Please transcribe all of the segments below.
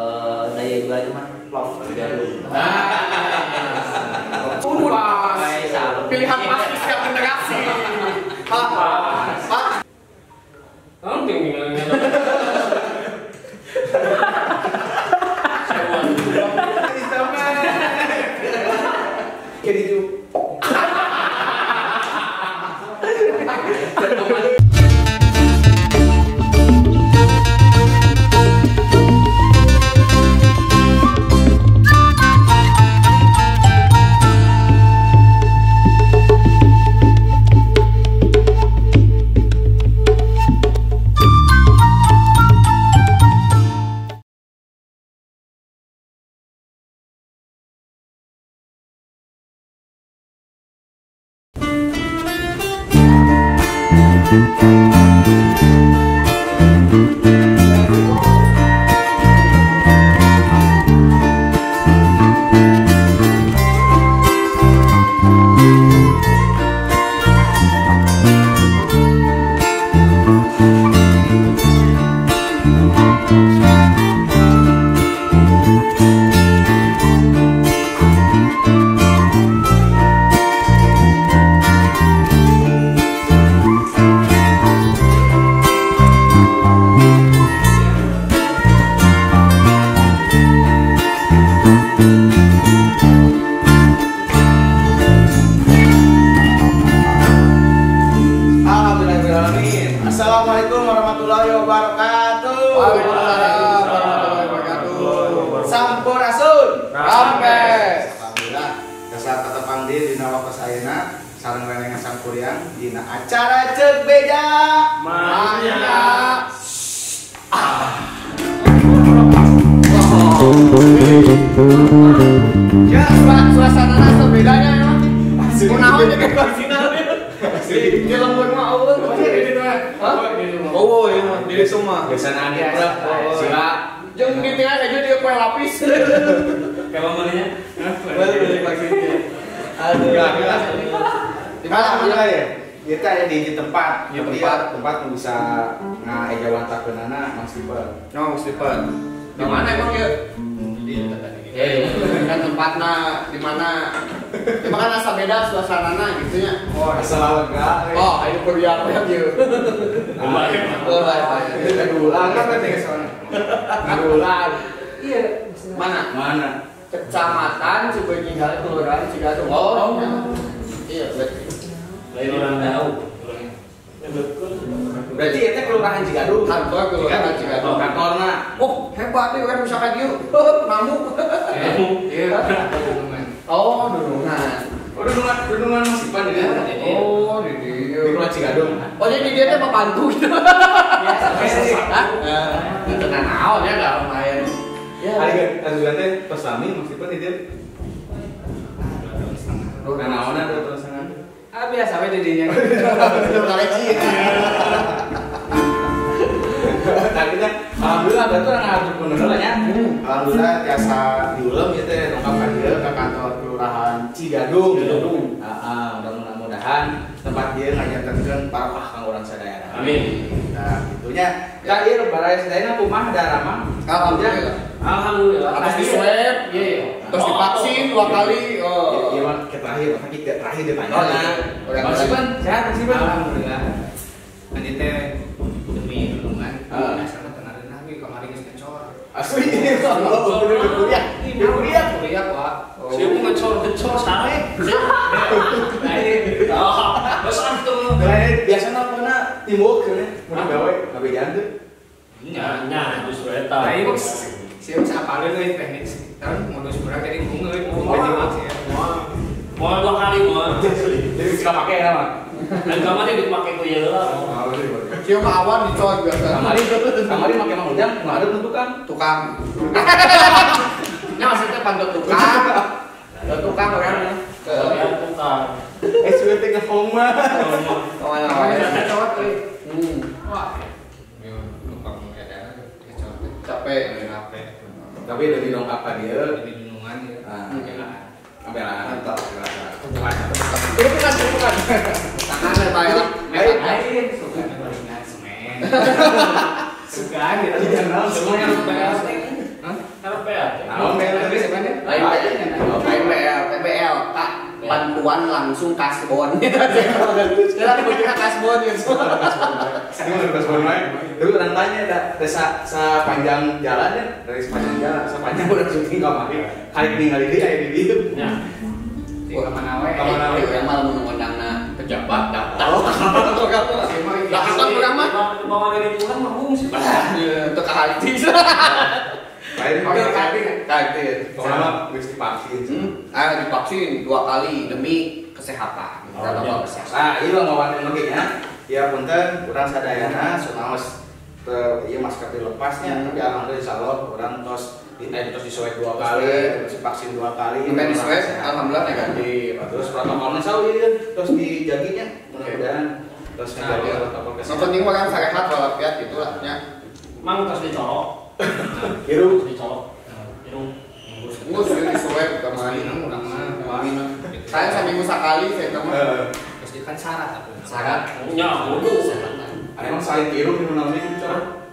Daya jualnya mah love Cigadung. Pilihan pasti setiap generasi. Pak. Assalamualaikum warahmatullahi wabarakatuh. Waalaikumsalam warahmatullahi wabarakatuh. Sampurasun. Rampes. Alhamdulillah dasar tetepang di dina waktu ayeuna sareng renengan sangkuriang dina acara Ceuk Beja Mania. Ya, suasana rasa bedanya emang. Kunaon jeung original. Di lembur mah eueuh. Oh, iya mah di semua. Biasana anu sila. Jeung di tengah aja dia kue lapis. Kayak mananya? Balik lagi. Aduh. Alhamdulillah ya. Kita ada di tempat. Di tempat nu bisa ngaejawantakeunana Mang Steven. Oh, Mang Steven. Di mana emang ya? Di kan tempatna di mana? Cuma kan asa beda suasanana gitu nya. Oh, asa lega. Oh, ayo kuliah ya. Lumayan. Oh, Ulang kan teh soalnya. Ulang. Iya, mana? Mana? Kecamatan Cibenyinggal Kelurahan Cigadung. Oh. Iya, berarti. Lain orang tahu. Berarti itu Kelurahan Cigadung. Kantor Kelurahan Cigadung. Kantorna. Oh, hebat nih orang bisa ka dieu. Namu. Iya. Oh, Dunungan. Oh, Dunungan Mas Ipan di dieu. Oh, di dieu. Di Kelurahan Cigadung. Oh, jadi dia teh pembantu gitu. Biasa. Hah? Itu naon ya enggak lumayan. Ya. Ari asuran teh pas lami Mas Ipan di dieu. Naonna 2,5 tahun. Ah, biasa we di dinya. Koleksi. Tadinya alhamdulillah berarti orang ngatur lah nya. Alhamdulillah tiasa diulem ieu teh dongkap ka dieu ka kantor Kelurahan Cigadung. Heeh, mudah-mudahan tempat dieu ngajantenkeun barokah kanggo urang sadayana. Amin. Nah, kitunya. Ka ieu baraya sadayana kumaha daramang? Alhamdulillah. Alhamdulillah. Atas di swab, iya. Terus divaksin 2 kali. Oh. Iya mah ke terakhir, sakit terakhir ditanya. Oh, Mas Ipan, sehat Mas Ipan? Alhamdulillah. Lanjut teh demi Dunungan. Dasarna tengareunah we kamari geus ngecor. Asli. Udah kuliah. Kuliah, kuliah, Pak. Sieu ngecor-ngecor sare. Oh, geus atuh. Biasana pernah timbul keun mun gawe ngabejaan teu. Nya, nya justru eta. Nah, ieu sieu bisa apaleun euy teknik. Tarun modus urang jadi bunga euy, bunga jimat sih. Moal 2 kali moal. Jadi suka pake ya mah. Dan kamari dipake ku ieu lah. Sieu mah awan dicor biasa. Kamari make Mang Ujang, nu ada tukang. Tukang. Nya maksudnya pantot tukang. Pantot tukang urang. Tukang. Suwe teh ngehong mah. Kamari cowok euy. Wah. Tukang edan ngecor. Capek. Capek. Tapi dari dongkap ka dieu di Dunungan ya. Abelaan. Mantap. Bukan. Bukan. Tangan ya, Pak. Lain, suka gorengan semen. Suka gitu. Semuanya Hah? PAT. Naon BLT sebenarnya? Lain BLT, BLK. Bantuan langsung kasbon. Sekarang punya kasbon gitu. Ini kasbon lain. Tapi orang tanya dah sepanjang jalan ya, dari sepanjang jalan, sepanjang udah syuting kamari. Kali ningali dia aya di dieu. Ya. Di kamana we? Kamana we? Urang mah lamun ngundangna pejabat datang. Datang urang mah bawa dari Tuhan mah fungsi. Untuk hati. Lain pakai kaget. Soalnya geus divaksin. Ah divaksin 2 kali demi kesehatan. Protokol kesehatan. Nah, ieu ngawan oge nya. Ya punten urang sadayana sunaos ieu masker dilepasnya tapi alhamdulillah insyaallah urang tos tos diswab 2 kali, terus divaksin 2 kali. Sampai diswab alhamdulillah negatif. Terus protokolnya saur ieu terus dijaginya mudah-mudahan terus ngajaga protokol kesehatan. Nu penting urang sarehat walafiat gitu lah nya. Mang tos dicolok. Irung dicolok. Irung. Ngus di swab kamari urang mah. Saya seminggu sekali saya mah. Terus kan syarat atuh. Syarat. Nya kudu. Ada emang salin irung nu naon ieu colok.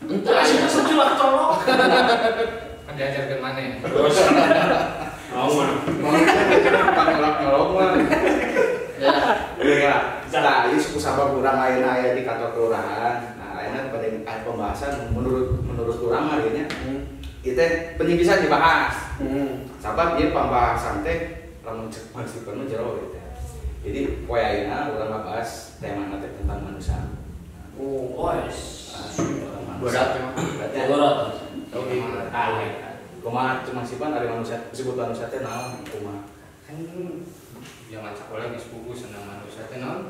Entu aya seculak colok. Kan diajarkeun maneh. Mau mah. Mau nyolok mah. Ya. Ya. Nah, ieu suku sabab urang ayeuna aya di kantor kelurahan. Nah, ayeuna pada pembahasan menurut urang mah nya. Ieu teh penting pisan dibahas. Sabab ieu pembahasan teh lamun cek mah jero gitu. Jadi poe ayeuna urang ngabahas tema teh tentang manusia. Oh, ois. Berat emang. Berat. Oke. Kumaha cuma sipan ari manusia disebut manusia teh naon kumaha? Kan zaman sekolah geus buku senang manusia teh naon?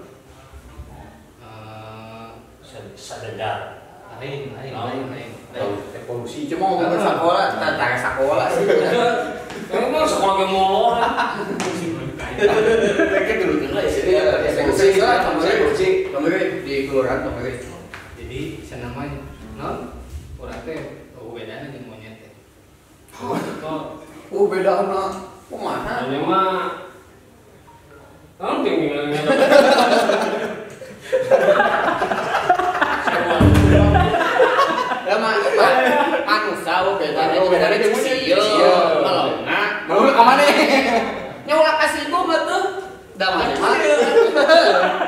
Sadar. Lain. Evolusi. Cuma ngomongin sekolah, tentang sekolah sih. Emang sekolah ge molor. Mereka dulu lah sih. Evolusi lah, kemarin di kelurahan kemarin. Jadi senang mah naon? Urang teh oh bedana jeung monyet teh. Oh bedana. Kumaha? Ini mah naon tinggal Ya manusia oh bedana bedana jeung sieun. Melongna. Melongna ka mana? Nya ulah kasinggung atuh. Da mah.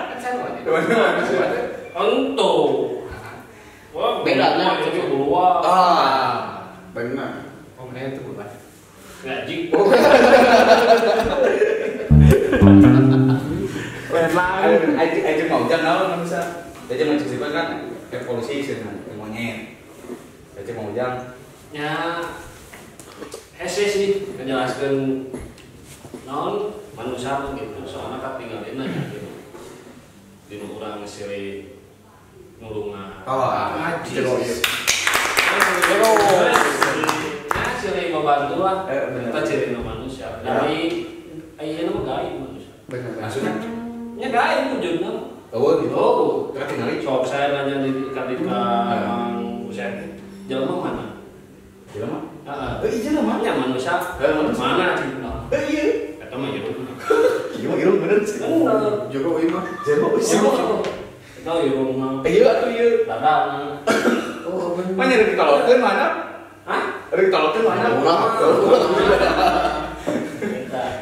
Kan sarua. Ento. Wah, bedana itu keluar. Ah, benar. Oh, benar itu bukan. Ngaji. Lain aja mau jam naon manusia. Aja mau cek kan evolusi cenah monyet. Aja mau jam. Ya hese sih ngejelaskeun naon manusia mah gitu. Soalna katinggalin aja gitu. Dinu urang silih nulungan. Oh, ngaji. Nah, silih membantu lah. Eta cirina manusia. Dari ayeuna mah gaib manusia. Bener. Maksudnya? Nya gaib wujudna. Oh, gitu. Oh, katingali sok saya nanya di ka Mang Usep. Jelema mana? Jelema? Heeh. Eh, jelema nya manusia. Mana cirina? Eh, iya. Eta mah irung. Iya mah irung bener sih. Bener. Jero ieu mah. Jero. Eta irung mah. Iya atuh ieu. Dadana. Oh, bener. Mah nyeri ditolokkeun mana? Hah? Rek ditolokkeun mana? Ulah.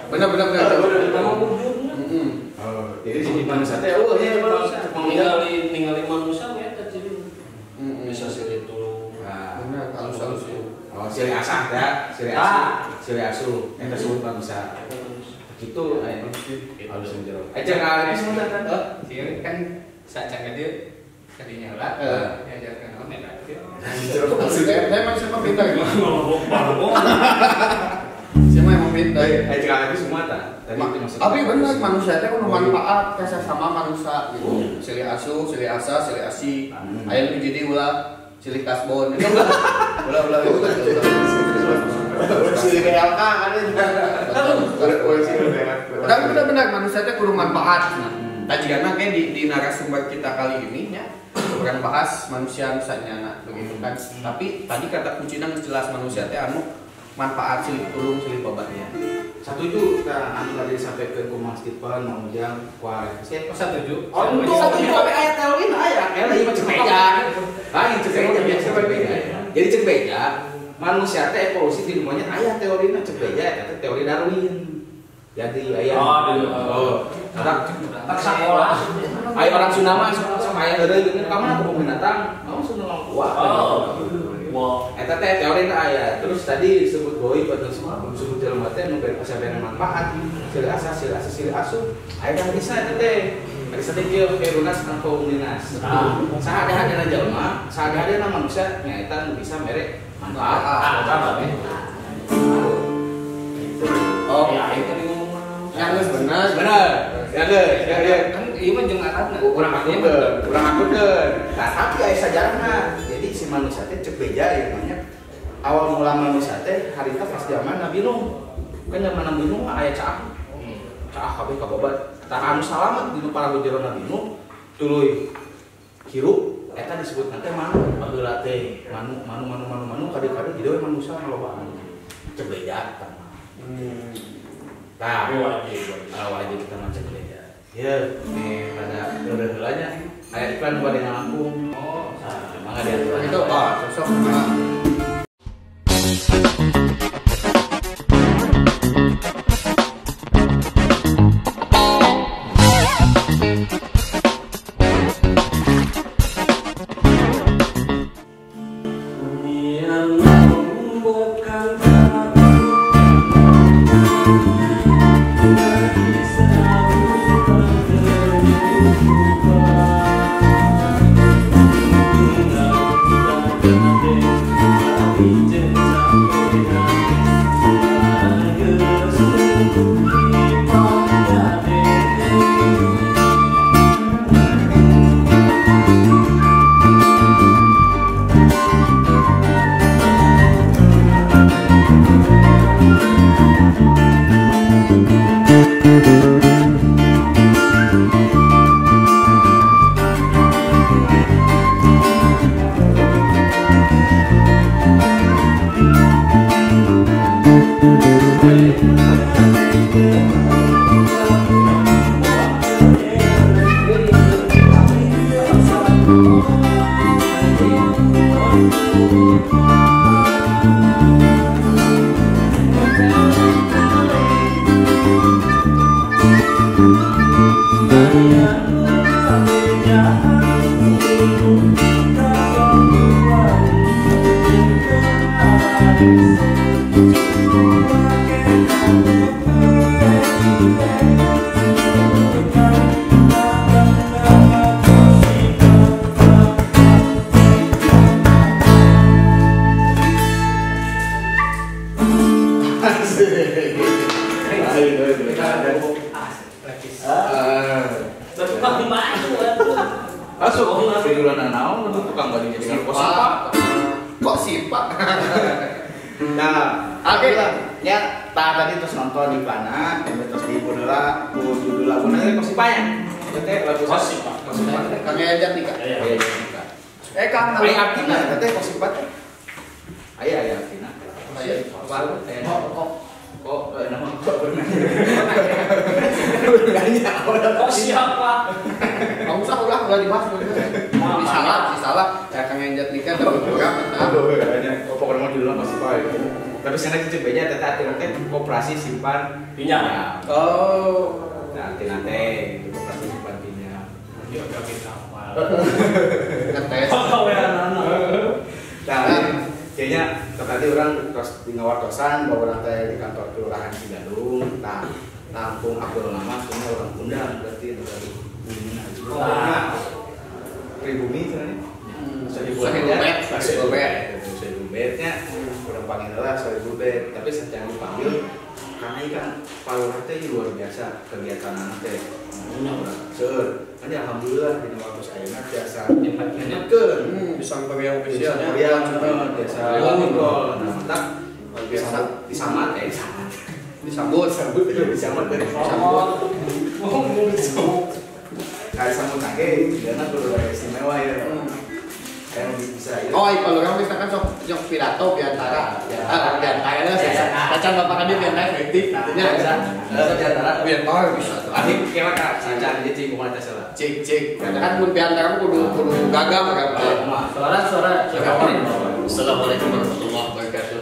Bener. Eta mah wujudna. Heeh. Jadi si manusia teh eueuh nya manusia. Ningali manusia we eta ciri. Bisa silih tulung. Nah, bener halus-halus. Oh, silih asah ya, silih asuh. Silih asuh eta disebut manusia. Gitu aya. Halus jero. Eh jangan ini semua kan. Sieun kan sacan ka dieu kadinya lah. Diajarkeun naon eta kieu. Saya emang siapa pintar gitu. Ngomong. Siapa emang pintar. Eh jangan lagi semua ta. Tadi itu maksudnya. Tapi bener manusia teh kudu manfaat ka sesama manusia gitu. Silih asuh, silih asa, silih asi. Aya nu jadi ulah silih kasbon. Ulah. Silih BLK ada juga. Tapi benar-benar manusia teh kudu manfaat. Nah, jigana kayak di narasumber kita kali ini nya urang bahas manusia misalnya begitu kan. Tapi tadi kata kuncina geus jelas manusia teh anu manfaat silih tulung silih babatnya. Satuju tah anu tadi disampaikan ku Mas Stephen, Mang Ujang, ku Arif. Oh, satuju. Oh, satuju tapi aya teori aya. Eta ieu mah cek beja. Lain cek beja biasa beja. Jadi cek beja. Manusia teh evolusi di monyet aya teorina cek beja eta teori Darwin. Jadi aya. Oh, tak sakola. Aya orang Sunda mah sok aya heureuy geuning ka mana kebun binatang? Oh, Sunda mah kuat. Oh. Wah, eta teh teorina aya. Terus tadi disebut goib atau disebut jelema teh nu asa bere manfaat, silih asah, silih asah, silih asuh. Aya hadisna eta teh. Hadis teh kieu kairunas tanpa uminas. Saha-hadana jelema, saha-hadana manusia nyaeta nu bisa mere manfaat. Oh, ya itu yang geus bener. Bener. Ya geus, ya kan ieu mah jeung alatna. Urang akurkeun, urang akurkeun. Nah, tapi aya sajarahna. Jadi si manusia teh cek beja ieu mah nya. Awal mula manusia teh harita pas zaman Nabi Nuh. Kan zaman Nabi Nuh aya caah. Caah kabeh kababat. Tah anu salamet dinu parahu jero Nabi Nuh tuluy hirup eta disebut teh manu baheula teh. Manu manu manu manu manu kade-kade jadi we manusia ngalobaan. Cek beja tah. Nah, wajib kita macam gereja. Ya, nih pada udah heulanya aya iklan bade ngalangkung. Oh, mangga diatur. Itu sosok Pinjam. Oh, nanti itu koperasi simpan pinjam. Dia udah kita apa? Ngetes. Nah, kayaknya tadi orang terus di ngawartosan bahwa orang teh di kantor kelurahan Cigadung. Nah, lampung aku lama semua orang undang berarti dari bumi aja. Pribumi sebenarnya. Sohibul Bait-nya orang panggil lah Sohibul Bait, tapi secara dipanggil karena ikan palurah teh luar biasa kegiatan teh. Seur, kan alhamdulillah dina waktu ayeuna biasa nyempatkeun bisa yang official biasa ngobrol. Nah, mantap biasa disamat disambut disambut disambut. Kayak sambut lagi, dana kudu istimewa ya. Yang bisa ya. Oh, kalau kamu misalkan sok yang pidato biantara. Biantara lah. Kacan bapak kami biantara efektif. Artinya bisa. Biantara biantara bisa. Adik kira kak saja jadi komunitas lah. Cik cik. Karena kan mun biantara kudu kudu gagah kan. Suara suara. Assalamualaikum warahmatullahi wabarakatuh.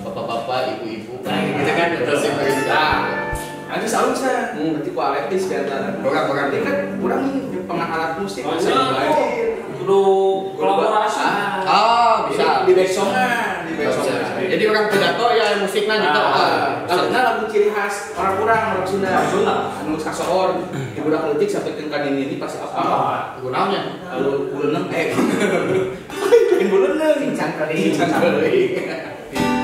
Bapak-bapak, ibu-ibu. Gitu kan terus nah. Nanti selalu saya berarti ku aletis di antara. Orang-orang ini kan kurang pengalat musik. Kudu kolaborasi. Oh, bisa. Di backsongan, di backsongan. Jadi orang pidato ya musiknya gitu. Karena lagu ciri khas orang-orang orang Sunda. Anu kasohor di budak leutik sampai ke kanini ini pasti apa? Lagu naonnya? Lagu buleuneng Lain buleuneng. Cincang keling. Cincang keling.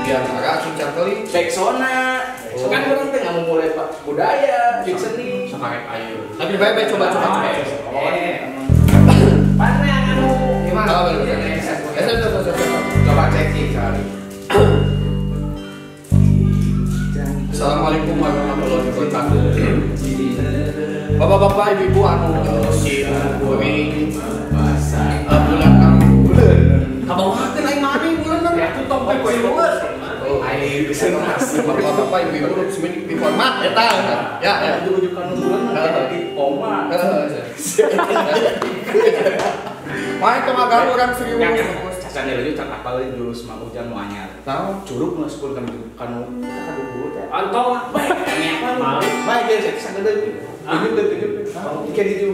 Di antara cincang keling. Backsona. Kan orang teh nggak mau mulai budaya, jeung seni. Sakarep ayu. Tapi bae coba. Mana anu gimana? Coba cekin sekali. Assalamualaikum warahmatullahi wabarakatuh. Bapak-bapak, ibu-ibu anu sim kuring bulan kang kabawakeun aing mani bulan nang atuh tong teh koe geus. Aing bisa bapak-bapak, ibu-ibu nu semi di format eta. Ya, ya. Ujug-ujug kanu bulan jadi koma. Main tong agak urang serius. Cacan deui can apal jurus Mang Ujang nu anyar. Tahu curug nu sepuluh kanu kanu eta kaduhur teh. Antong bae bae geus eta sagedeun. Tunjuk tunjuk. Ikan itu.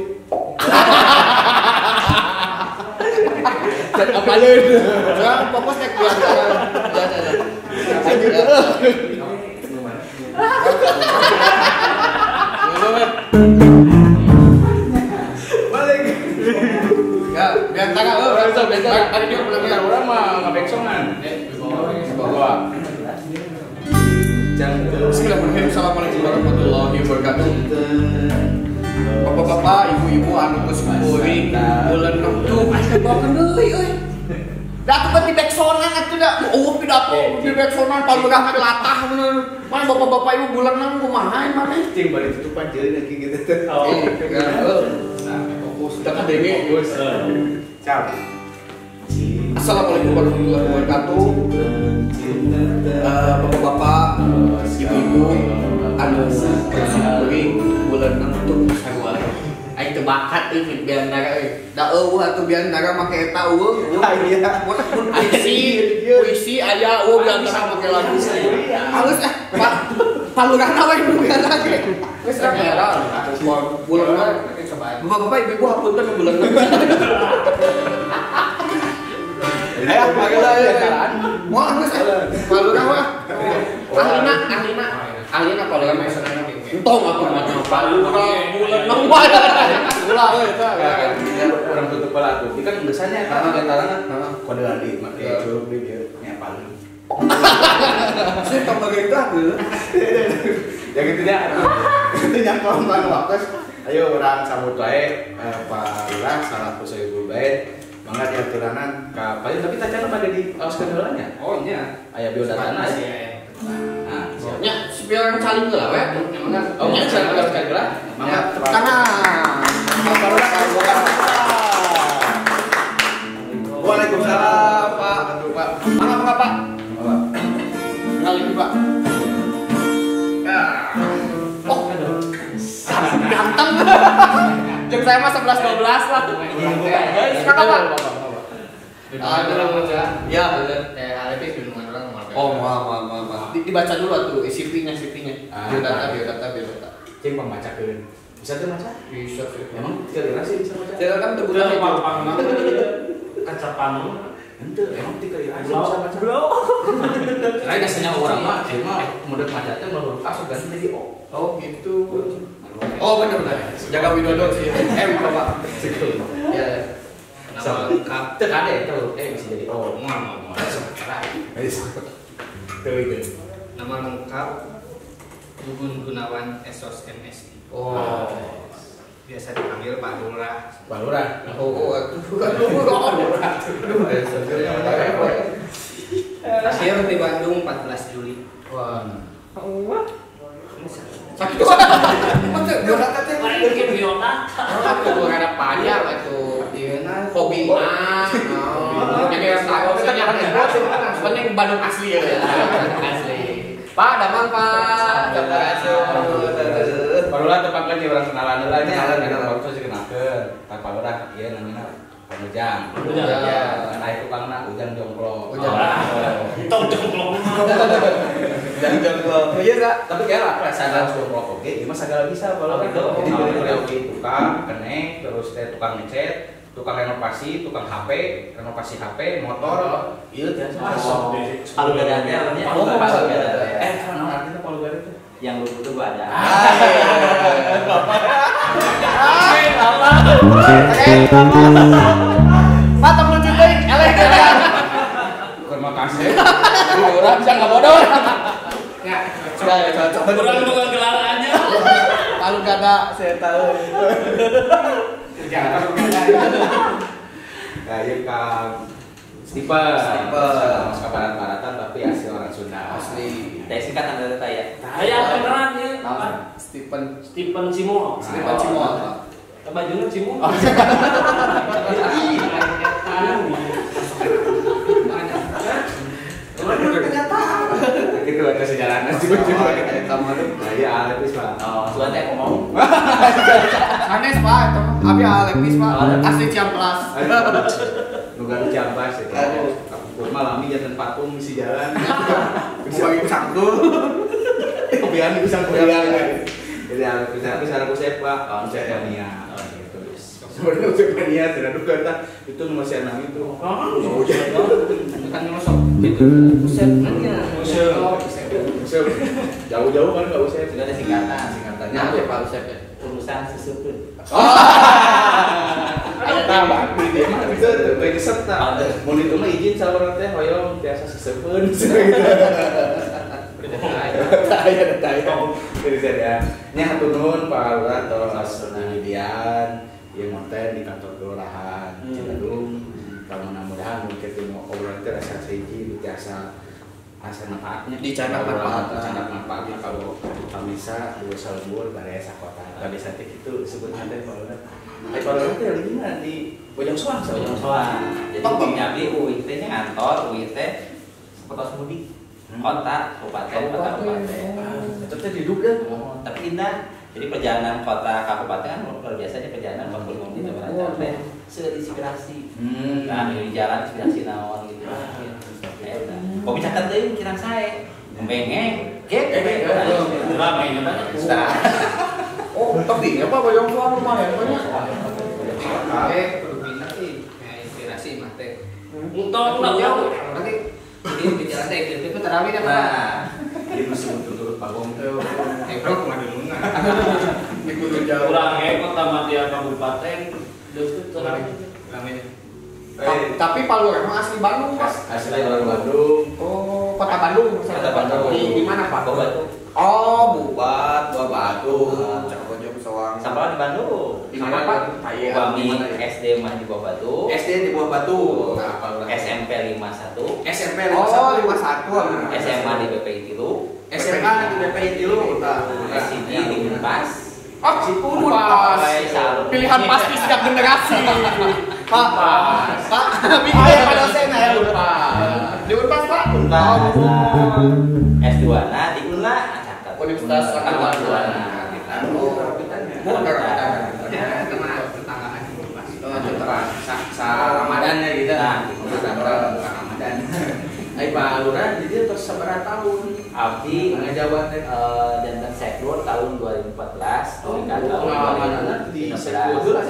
Can apaleun. Urang fokus nek biar. Ya ya. Lanjut. Balik. Ya, biar tangan lo, biar tangan. Dia pulang orang mah ngabeksongan. Di bawah. Bismillahirrahmanirrahim. Assalamualaikum warahmatullahi wabarakatuh. Bapak-bapak, ibu-ibu anu geus kuring bulan 6 aya bawakeun deui euy. Da atuh di beksonan atuh da eueuh pidato di beksonan palurah mah latah bener. Mana bapak-bapak ibu bulan 6 kumaha maneh? Cing bari tutupan jeureun lagi gitu teh. Oh. Nah, fokus teu kadenge. Ciao. Assalamualaikum warahmatullahi wabarakatuh. Bapak-bapak, ibu-ibu anu kuring bulan 6 tuh sarua. Aing teu bakat euy biantara euy. Da eueuh atuh biantara make eta eueuh. Iya. Mun puisi aya eueuh biantara make lagu. Halus ah, Pak. Palurahna we nu biantara ge. Geus ra era. Bulan bapak-bapak ibu-ibu hapunten bulan. Ayo biantaraan. Moal geus ah. Palurah mah. Ahlina palurah mah entong atuh mah palurah bulan 6 wae. Ulah we eta. Urang tutup heula atuh. Ieu kan geusannya eta biantarana. Kode ladi make curug deui bieu nya paling. Sih tong bagai itu atuh. Ya gitu nya. Itu nya kawan waktu. Ayo urang sambut wae Pak Lurah salaku Sohibul Bait. Mangga diaturanan ka paling tapi tacana pada di auskeun heula nya. Oh nya. Aya biodatana ya. Nah, nya spion saling heula we. Oh, nya saling heula. Mangga tepuk tangan. Pak Lurah. Waalaikumsalam, Pak. Aduh, Pak. Mangga, mangga, Pak. Pak. Ngalih, Pak. Oh, ganteng. Jam saya mah 11-12 lah. Guys, kakak, Pak. Aduh, ya. Teh Alepi gunungan orang mah. Oh, moal. Dibaca dulu atuh CV-nya, CV-nya. Biodata. Cing pangbacakeun. Bisa teu maca? Bisa sih. Emang tiga sih bisa maca? Tiga kan teu buta pang-pang kacapan. Henteu, emang tiga sih bisa maca. Lain dasarnya orang mah, ieu mah model maca teh huruf A sok ganti jadi O. Oh, gitu. Oh, benar. Jaga Widodo sih. Bapak. Ya. Nama lengkap. Teu kade teu, bisa jadi O. Moal. Teu itu. Nama lengkap Gugun Gunawan Esos MSI. Oh. Biasa dipanggil Pak Lurah. Pak Lurah. Oh, atuh. Lahir di Bandung 14 Juli. Wah. Allah. Sakit. Biodata teh. Mungkin biodata. Atuh rada panjang atuh. Hobi mah. Jadi penting Bandung asli ya. Asli. Pak, damang Pak. Pak Lurah tepatkan orang kenalan heula nya. Kenalan waktu sih kenalkeun. Pak Lurah ieu namina Kang Ujang. Ujang. Kan aya tukangna Ujang jongklok. Ujang. Tong jongklok. Ujang jongklok. Iya enggak? Tapi kayak lah sagala jongklok oke, ieu mah sagala bisa kalau gitu. Jadi dari tukang kenek, terus teh tukang ngecet, tukang renovasi, tukang HP, renovasi HP, motor, ieu biasa. Palu gada teh namanya. Palu gada. Naon artinya palu gada teh? Yang lu butuh gua ada. Pak tong lucu teuing, eleh. Terima kasih. Urang bisa enggak bodoh. Ya, cocok. Urang bukan gelarannya. Palu gada saya tahu. Jangan palu gada. Nah, ieu Kang Stephen. Mas kabarat-baratan tapi asli orang Sunda. Asli. Teh singkatan dari teh ya. Aya beneran ya. Stephen Stephen Cimol. Stephen Cimol. Bajunya Cimol. Kenyataan. Gitu ada sejarahnya sih Cimol. Nah, iya Alepis Pak. Oh, sugan teh ngomong. Sanes Pak, eta mah abi Alepis Pak. Asli Ciamplas. Nugan Ciamplas itu. Kapur mah lami janten patung isi jalan. Bisa bagi sangkul. Kopian bisa kopian. Jadi Alepis tapi sareng Usep Pak, Usep Mania. Gitu. Sebenarnya Usep Mania tidak duga tah itu masih anak itu. Oh, bukan nyosok gitu. Usep Mania. Usep. Jauh-jauh kan enggak Usep. Sudah ada singkatan. Singkatannya apa Pak Usep ya? Urusan sesepuh. Nah, bang, dia mah bisa bagi serta. Mun itu mah izin saluran teh hoyong tiasa sesepeun gitu. Taya taya. Jadi saya nya hatur nuhun Pak Lurah tos Widian ieu ngonten di kantor kelurahan Cigadung. Mudah-mudahan mungkin teu obrolan teh rasa sahiji tiasa asa manfaatnya. Dicanak manfaatnya. Dicanak manfaatnya kalau pamisa dua salembur baraya sakota. Kabisa teh kitu disebutna teh Pak Lurah. Ai Pak Lurah teh leuwihna di Bojong Soang. Bojong Soang. Jadi nyabli uih teh nya ngantor, uih teh sapertos mudik. Kota, kabupaten, kota kabupaten. Itu teh hidup ya. Tapi indah. Jadi perjalanan kota kabupaten kan luar biasanya perjalanan 45 menit berapa teh. Sudah inspirasi. Nah, di jalan inspirasi naon gitu. Kopi catat deui kirang sae. Bengeng, get. Rame nya banyak. Oh, tapi apa Bojong Soang lumayan banyak. Kudu pindah sih, inspirasi mah teh. Untung lah jauh. Nanti di jalan teh itu tarawih dah Pak. Ieu mah turut pagong. Bro kumaha duluna. Di kudu jauh. Urang ge kota madya kabupaten deukeut tarawih. Rame. Tapi Pak Lurah emang asli Bandung, Pak. Asli orang Bandung. Oh, kota Bandung. Kota Bandung. Di mana, Pak? Buah Batu. Oh, Bubat, Buah Batu. Cak Bojong Soang. Sampai di Bandung. Di mana, Pak? Bami SD mah di Buah Batu. SD di Buah Batu. Nah, Pak Lurah. SMP 51. SMP 51. Oh, 51. SMA di BPI 3. SMA di BPI 3. Tah. SID di Unpas. Oh, Unpas. Pilihan pasti setiap generasi. Pak, Pak, mikir Pak dosen ya Unpas. Di Unpas, Pak? Unpas. S2 na di Unla, catat. Universitas Langkana. Oh, kerapitannya. Oh, kerapitannya. Ya, teman tetanggaan Unpas. Oh, sa Ramadannya gitu. Nah, Ramadan. Ai Pak Lurah jadi terus sabaraha tahun? Abdi ngajabat teh janten sektur tahun 2014, pengalamanna di sektur heula,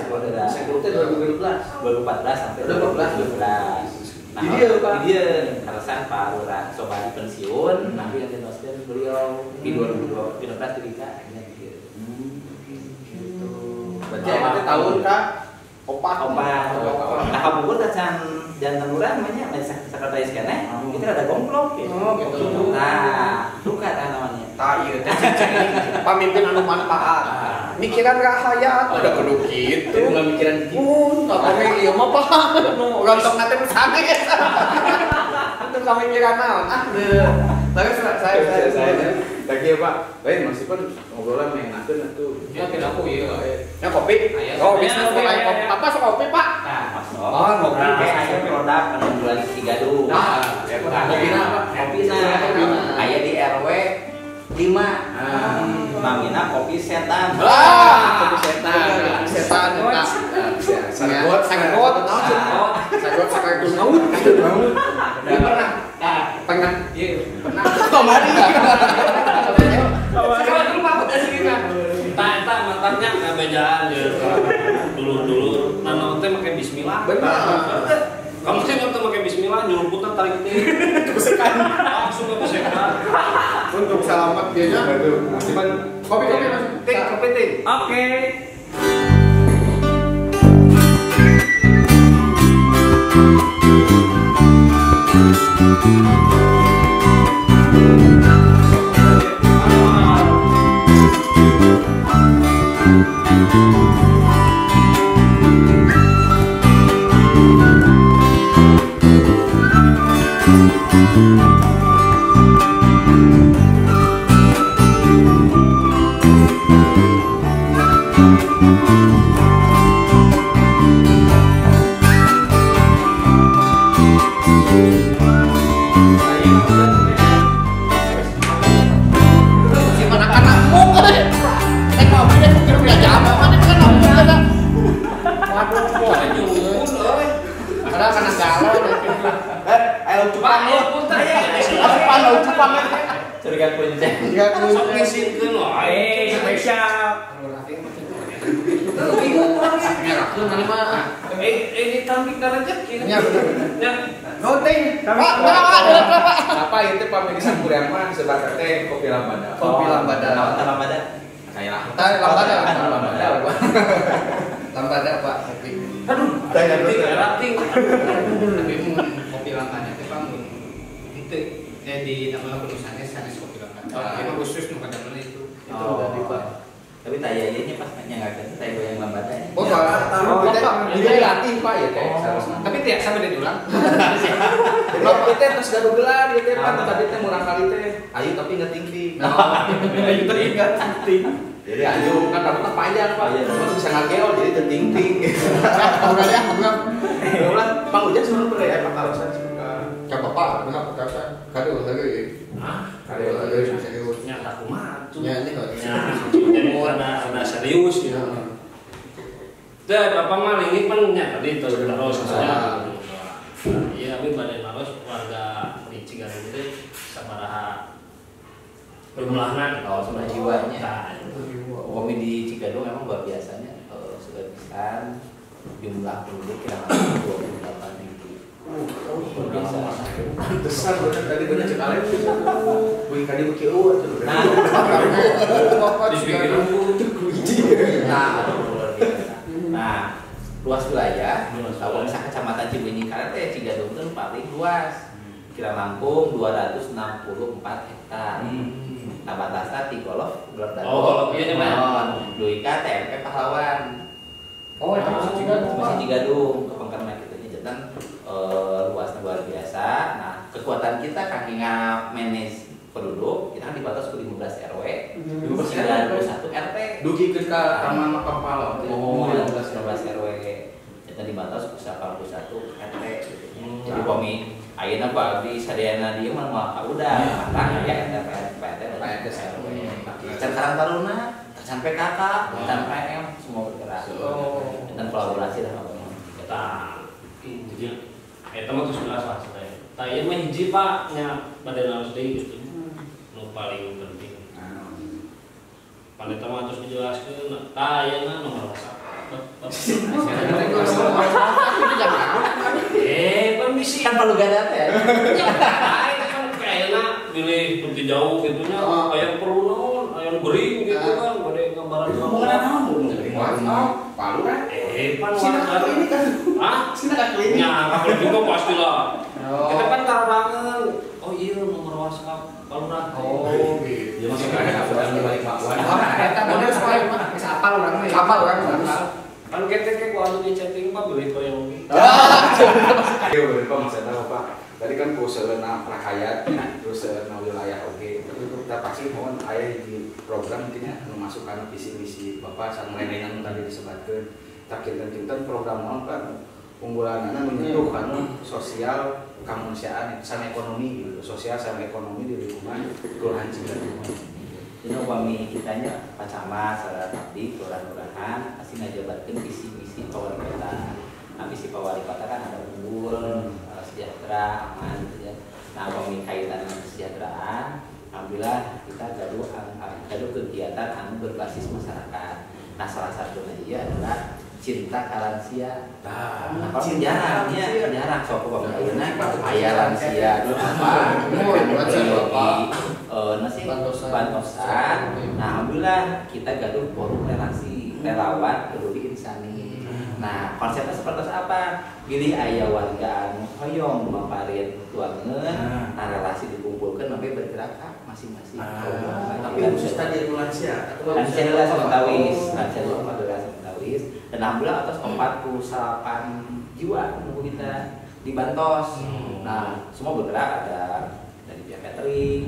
sektur teh 2012. 2014 sampai 2012. Nah, di dieu Pak. Di dieu kalesan Pak Lurah Sobari pensiun, nabi yang dinoskeun beliau di 2015 di ka nya di dieu. Gitu. Berarti eta tahun ka opat. Nah, kapungkur teh can janten lurah namanya sekretaris keneh, kita rada gomplok gitu. Oh, gitu. Nah, duka tah namanya. Tah ieu teh cicing pamimpin anu manfaat. Mikiran rahayat udah kudu kitu. Jadi nggak mikiran gitu. Tapi ieu mah Pak nu rontokna teh sanes. Itu kamikiran naon? Ah, deuh. Tapi saya Lagi ya Pak, lain masih pun ngobrolan mengenakeun atuh. Ya tidak aku ieu. Ya kopi. Oh, bisnis kopi. Apa sok kopi, Pak? Nah, masuk. Oh, ngopi. Aya produk anu bulan Cigadung. Nah, kopina Pak. Kopina. Aya di RW 5. Namina kopi setan. Ah, kopi setan. Setan eta. Sagot, sagot, sagot, sagot maut. Pernah. Pernah. Iya, pernah. Kamari. Sekarang dulu mah aslinya. Eta mantannya ngabejaan ya. Dulu-dulu nanaon teh make bismillah. Benar. Kamu sih nggak pakai bismillah, nyuruh tarik teh. Kebesekan. Langsung kebesekan. Untuk selamat dia nya. Kopi kopi Mas. Teh, kopi teh. Oke. Jadi ayo kan rambutnya panjang Pak. Cuma bisa ngagel jadi teting-ting. Ulah Bang Ujang sebenarnya boleh ya patarosan suka. Ka bapak benar patarosan. Kado lagi. Hah? Kado lagi serius. Nya kumaha tuh. Nya ini kalau jadi ada serius ya. Teh bapak mah ini pan nya tadi terus terus maksudnya. Iya, tapi bade naros warga di Cigadung teh sabaraha jumlahna oh jumlah jiwanya. Kami di Cigadung emang luar biasanya sudah pisan jumlah penduduk kira-kira 28.000. Luar biasa. Pantesan bener tadi bener cek alen. Beuki ka dieu beuki eueuh atuh. Nah, nah, luar biasa. Nah, luas wilayah, kalau misalnya kecamatan Cibenying Karet teh Cigadung teh paling luas. Kira langkung 264 hektar. Nah, batasna ti Golf, Golf Dago. Oh, Golf ieu nya mah. Duika TMP Pahlawan. Oh, eta masih Cigadung. Masih Cigadung, kepengkerna kitu nya janten luasna luar biasa. Nah, kekuatan kita kangge nga-manage penduduk, kita kan dibatas ku 15 RW, 91 RT. Dugi ke Taman Makam Pahlawan. Oh, 15 RW. Janten dibatas ku 81 RT gitu. Jadi pami ayeuna Pak Abdi sadayana dieu mah moal kaudah, matang ya RT PRT dan RW. Can Karang Taruna, can PKK, can PM semua bergerak. Dan kolaborasi lah Pak. Tah, jadi eta mah geus jelas lah sadaya. Tah ieu mah hiji Pak nya bade naros deui gitu. Nu paling penting. Paneta mah terus dijelaskeun, tah ayeuna nomor WhatsApp. Permisi. Kan perlu gada teh. Kan kayaknya pilih bukti jauh gitu nya, aya perlu naon, aya nu gering gitu kan, bade gambaran hubungan naon? Palu kan? Pan warga ini kan. Hah? Sina ka klinik. Nya, ka klinik mah pastilah. Kita kan tarangan. Oh iya nomor WhatsApp Palurah. Oh gitu. Dia masuk ada aturan di balik bakwan. Eta bener soalnya mah geus apal urang mah. Apal urang mah. Kan ketek ku anu di chatting Pak beli koyo oge. Iya, Pak maksudna Bapak. Tadi kan ku seueurna rahayat, terus seueurna wilayah oge. Kita pasti mohon aya di program mungkin anu masuk kana visi misi Bapak sareng lain-lain tadi disebutkeun. Tak kinten-kinten program naon Pak unggulanana menyentuh anu sosial kemanusiaan sama ekonomi gitu, sosial sama ekonomi di lingkungan Kelurahan Cigadung. Jadi upami kitanya Pak Camat, saudara abdi, kelurahan-kelurahan pasti ngajabarkeun visi misi Pak Wali Kota. Nah, visi Pak Wali Kota kan ada unggul, sejahtera, aman gitu ya. Nah, upami kaitan dengan kesejahteraan, alhamdulillah kita gaduh kegiatan anu berbasis masyarakat. Nah, salah satunya iya adalah cinta ka lansia. Nah, kalau jarang ya, jarang sok upami ayeuna aya lansia apa? Nasi bantosan. Nah, alhamdulillah kita gaduh forum relasi relawan peduli insani. Nah, konsepnya seperti apa? Pilih aya warga anu hoyong maparin tuangeun, nah relasi dikumpulkan sampai bergerak ka masing-masing. Tapi khusus tadi lansia. Lansia heula samentawis, lansia heula samentawis. Dan alhamdulillah atas 48 jiwa nunggu kita dibantos. Nah, semua bergerak, ada dari pihak catering,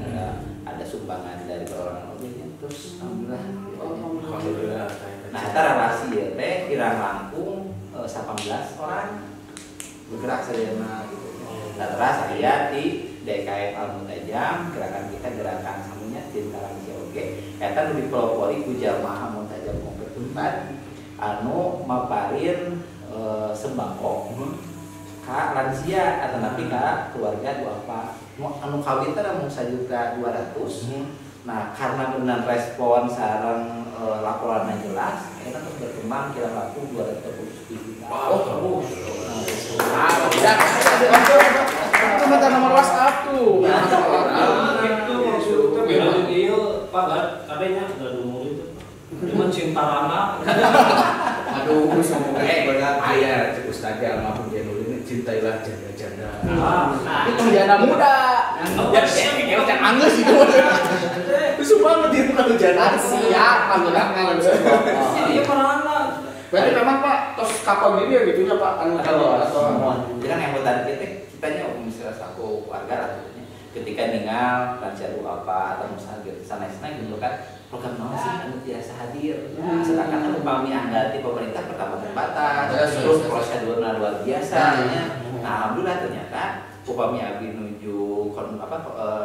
ada sumbangan dari perorangan oge, terus alhamdulillah. Alhamdulillah. Nah, eta relasi ya teh kirang langkung 18 orang bergerak sadayana gitu. Nah, terus aya di DKM Al Muntajam, gerakan kita gerakan saminya cinta lansia oge. Eta nu dipelopori ku jamaah Muntajam Komplek Unpad anu maparin sembako ka lansia atau tapi ka keluarga duafa. Anu kawin teh mung 1.200.000. Nah, karena benar respon sareng laporannya jelas, akhirnya terus berkembang kira laku 237 juta. Wow, terus. Itu minta nomor WhatsApp tuh. Itu maksudnya beda ieu Pak kadenya gaduh murid itu. Cuman cinta lama. Aduh, semoga ayah cek ustaz almarhum Jainul ini cintailah janda-janda. Itu janda muda. Ya, kayaknya angus itu. Lucu banget itu kalau janda. Siap, panggilan. Jadi pernah. Berarti memang Pak tos kapal gini ya gitunya Pak anu kalau jadi kan yang tadi kitanya misalnya satu warga lah ketika ningal lansia apa atau misalnya gitu sanes-sanes gitu kan program naon sih anu tiasa hadir. Sedangkan kan upami anggaran di pemerintah pertama terbatas, terus prosedurna luar biasa ya. Nah, alhamdulillah ternyata upami abdi nuju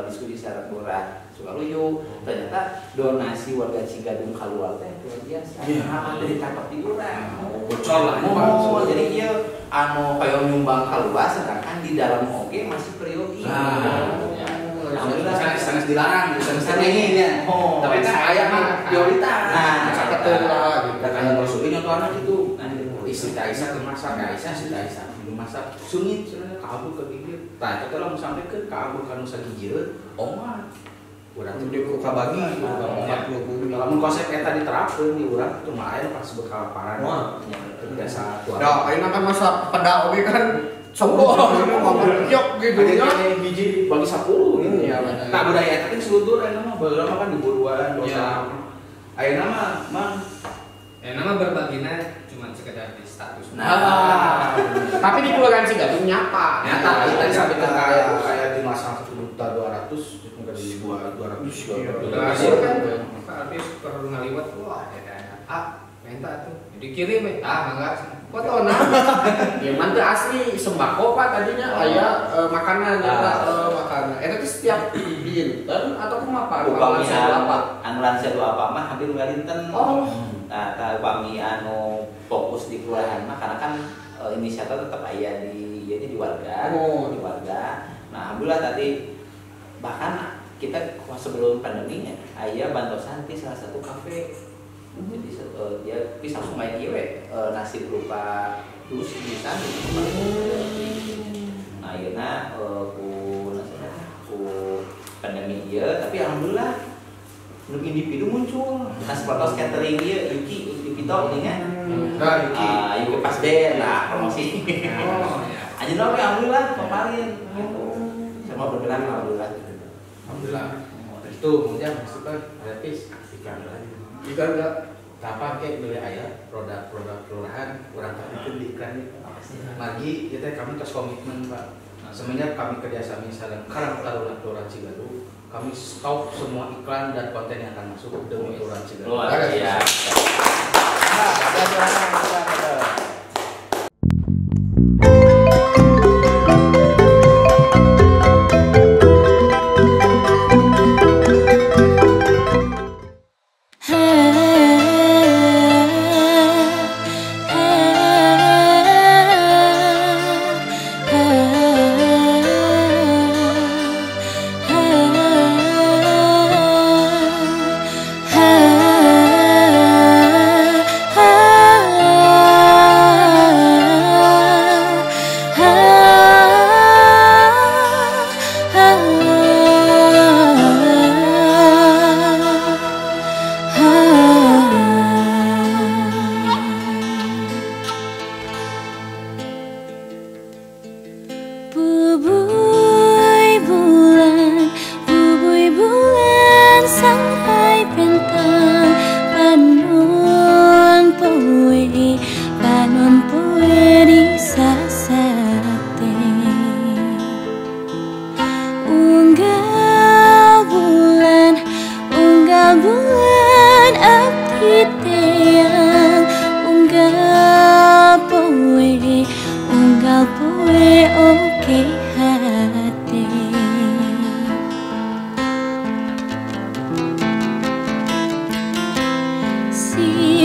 diskusi secara lurah Sukaluyu, ternyata donasi warga Cigadung keluar teh luar biasa. Nah, ditangkap di urang. Bocor lah. Oh, jadi ieu anu hoyong nyumbang keluar sedangkan di dalam oge masih priori. Alhamdulillah sanes dilarang, sanes ingin ya. Tapi kan aya mah prioritas. Nah, caketeun lah gitu. Kata Rasul nyontohna kitu. Istri Aisyah keur masak, Aisyah Siti Aisyah belum masak. Sungit cenah kabur ke gigir. Tah eta teh lamun sampikeun kabur ka nu sagigireun, omat. Urang teh ku kabagi ku 40. Lamun konsep eta diterapkeun di urang teu mah aya pas bekalaparan. Teu biasa tuh. Da ayeuna kan masa peda oge kan sombong ini ngomong yok gitu nya. Biji bagi 10 gitu. Iya bener. Nah budaya eta teh sultur ayeuna mah baheula mah kan diburuan dosa. Ayeuna mah mang ayeuna mah berbagina cuma sekedar di status. Nah, tapi di Kelurahan Cigadung nyata. Nyata, tadi sampai ke kayak di masa 1.200.000 itu enggak di 200. Kan Pak Artis perlu ngaliwat, wah ada ah minta tuh dikirim eh ah enggak fotona. Ya man teu asli sembako Pak tadinya aya makanan nyata makanan. Eta teh setiap dinten atau kumaha Pak? Upami anu lansia dua apa mah hampir unggal dinten. Oh. Nah, upami anu fokus di kelurahan mah karena kan inisiator tetap aya di ieu di warga, di warga. Nah, alhamdulillah tadi bahkan kita sebelum pandemi aya bantosan di salah satu kafe. Jadi dia bisa langsung main ieu we nasi berupa dus bisa gitu. Nah, ayeuna ku ku pandemi ieu tapi alhamdulillah nu individu muncul. Nah, seperti catering ieu Yuki Yukito ini kan. Nah, Yuki. Yuki pas deh, nah promosi. Oh, ya. Anjeunna oge alhamdulillah kemarin gitu. Semua bergerak alhamdulillah. Alhamdulillah. Itu kemudian maksudnya ada pis iklan lagi. Iklan enggak? Kapan kayak beli ayah produk-produk kelurahan urang tapi di iklan itu. Lagi kita kami terus komitmen Pak. Semenjak kami kerjasama sareng Karang Taruna Kelurahan Cigadung, kami stop semua iklan dan konten yang akan masuk demi Kelurahan Cigadung. Luar biasa.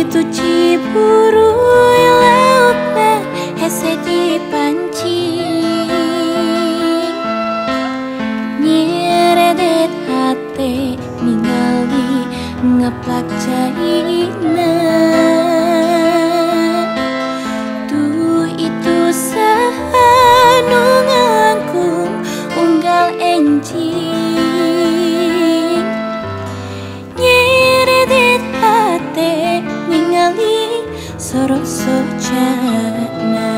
Situ Ciburuy laukna hese dipancing. Nyeredet hate ningali ngeplak caina. Tuh itu saha nu ngangkung unggal enjing. Nyeredet hate ningali soroso jana.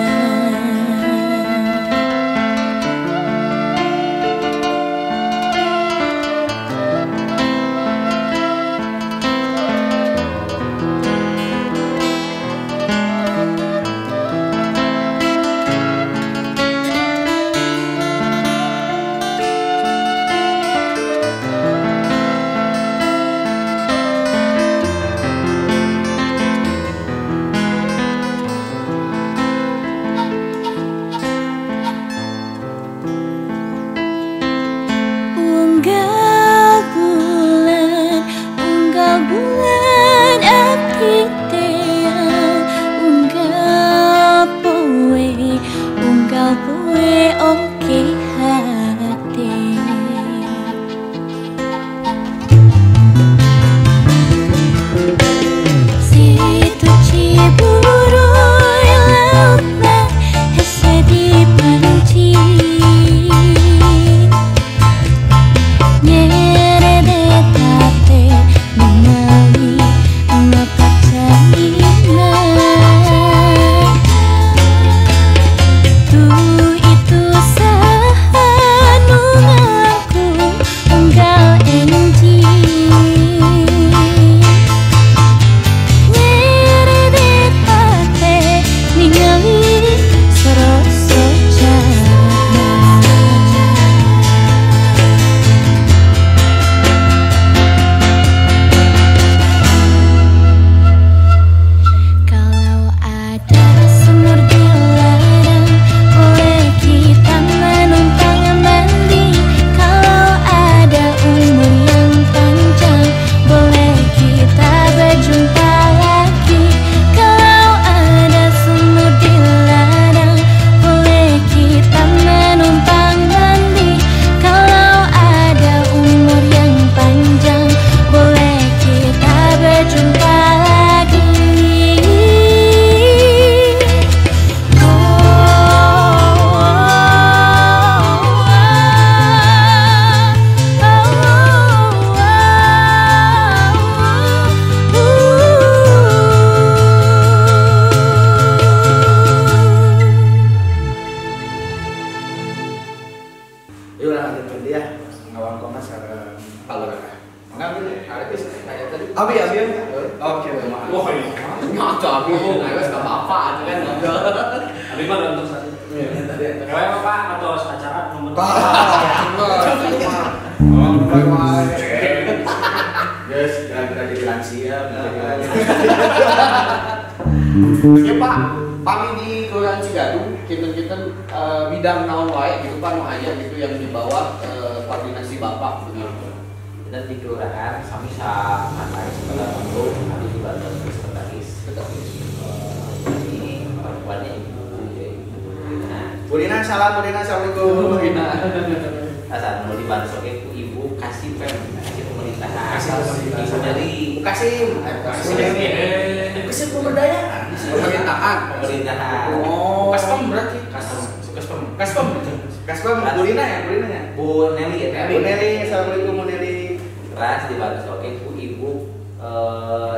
Unggal bulan abdi tea, unggal poe oke hate. Situ Ciburuy laukna hese dipancing. Nyeredet hate ningali ngeplak caina. Tuh itu saha nu ngangkung unggal enjing. Nyeredet hate ningali soroso jana. Kalau ada sumur di ladang, boleh kita menumpang mandi. Kalau ada umur yang panjang, boleh kita berjumpa lagi. Kalau ada sumur di ladang, boleh kita menumpang mandi. Kalau ada umur yang panjang, boleh kita berjumpa lagi. Yuk lanjutkan dia ngawang koma sareng Pak Lurah. Mangga Arif kayak tadi. Abi abi. Oke. Wah, iya. Ngaco abi, ayo gak apa-apa atuh kan ngobrol. Abi mah untuk satu. Iya, tadi. Kayak Pak atau acara nomor. Oh, Yes, kira-kira jadi lansia. Ya Pak, kami di Kelurahan Cigadung, kinten-kinten bidang naon wae gitu Pak, nu aya gitu yang di bawah koordinasi Bapak begitu. Dan di kelurahan kami sangat sebagai kami dibantu sekretaris. Ini perempuannya ibu, ya ibu Rina. Bu Rina, salam Bu Rina, assalamualaikum. Bu Rina. Asal mau dibantu oke ku ibu kasih pem, kasih pemerintahan. Kasih pemerintahan. Ibu dari Bu Kasim, Kasih pemberdayaan, pemerintahan. Pemerintahan. Oh. Kaspem berarti. Kaspem. Kaspem. Kaspem Bu Rina ya, Bu Rina ya. Bu Nelly ya. Bu Nelly, assalamualaikum Bu Nelly. Terus dibantu oke ku ibu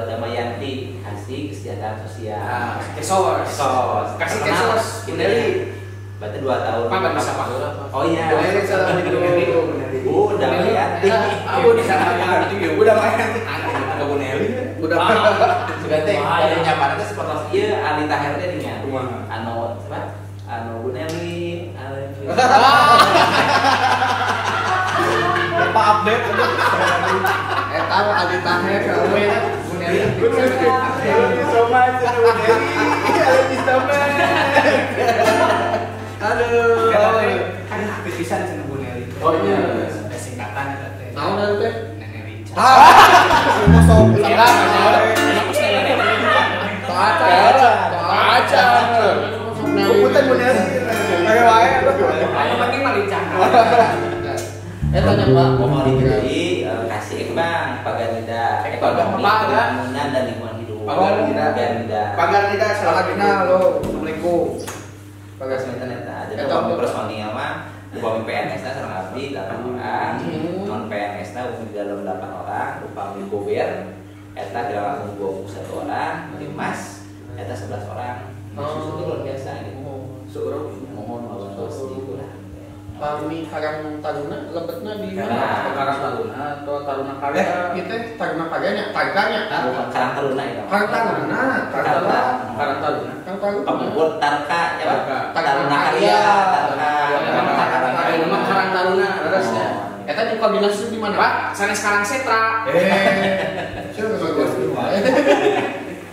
Damayanti kasih kesejahteraan sosial. Ah, kesos. Kesos. Kasih kesos Bu Nelly. Berarti 2 tahun. Pak bisa Pak. Oh iya. Bu Nelly, assalamualaikum. Bu Damayanti. Ah, Bu Damayanti. Bu Damayanti. Ke Bu Nelly. Bu Damayanti. Sudah teh, ada nyaman teh seperti ieu Ali Taher teh nya. Anu siapa? Anu Bu Nelly, Ali. Pak update. Eta Ali Taher kalau Bu Nelly. Thank you so much Bu Nelly. I love you so much. Aduh. Kan pisan cenah Bu Nelly. Oh iya. Singkatan eta teh. Naon eta teh? Nenek Rica. Ah. Kosong. Kira Tanya Pak. Mohon diberi kasih Ekbang Pagarnida Ekonomi Pembangunan dan Lingkungan Hidup. Pagarnida. Pagarnida salah halo. Assalamualaikum. Pagarnida eta. Jadi upami personil mah upami PNS na sareng abdi 8 orang, non PNS na upami di dalam 8 orang, upami gober eta kira langsung 21 orang, Limas eta 11 orang. Itu luar biasa gitu. Seorang mohon bantos di kelurahan. Pami Karang Taruna lebetna di mana? Karang Taruna atau Taruna Karya? Itu Taruna Karyanya, Tarkanya. Karang Taruna itu. Karang Taruna, Karang Taruna. Karang Taruna. Pembuat Tarka ya Pak. Taruna Karya, Tarka. Karang Taruna leresnya. Eta di koordinasi di mana? Pak, sanes Karang Setra.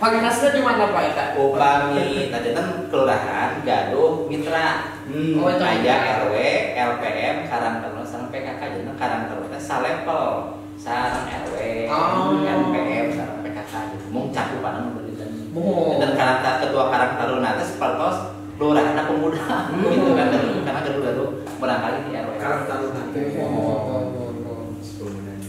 Koordinasinya di mana Pak eta? Upami tadi kelurahan gaduh mitra. Oh, itu aya RW, LPM, Karang Taruna sareng PKK jadi Karang Taruna salepel sareng RW, LPM sareng PKK gitu. Mung cakupan anu beureun. Dan Karang ketua Karang Taruna teh sapertos lurahna pemuda gitu kan karena gaduh-gaduh barangkali di RW. Karang Taruna teh.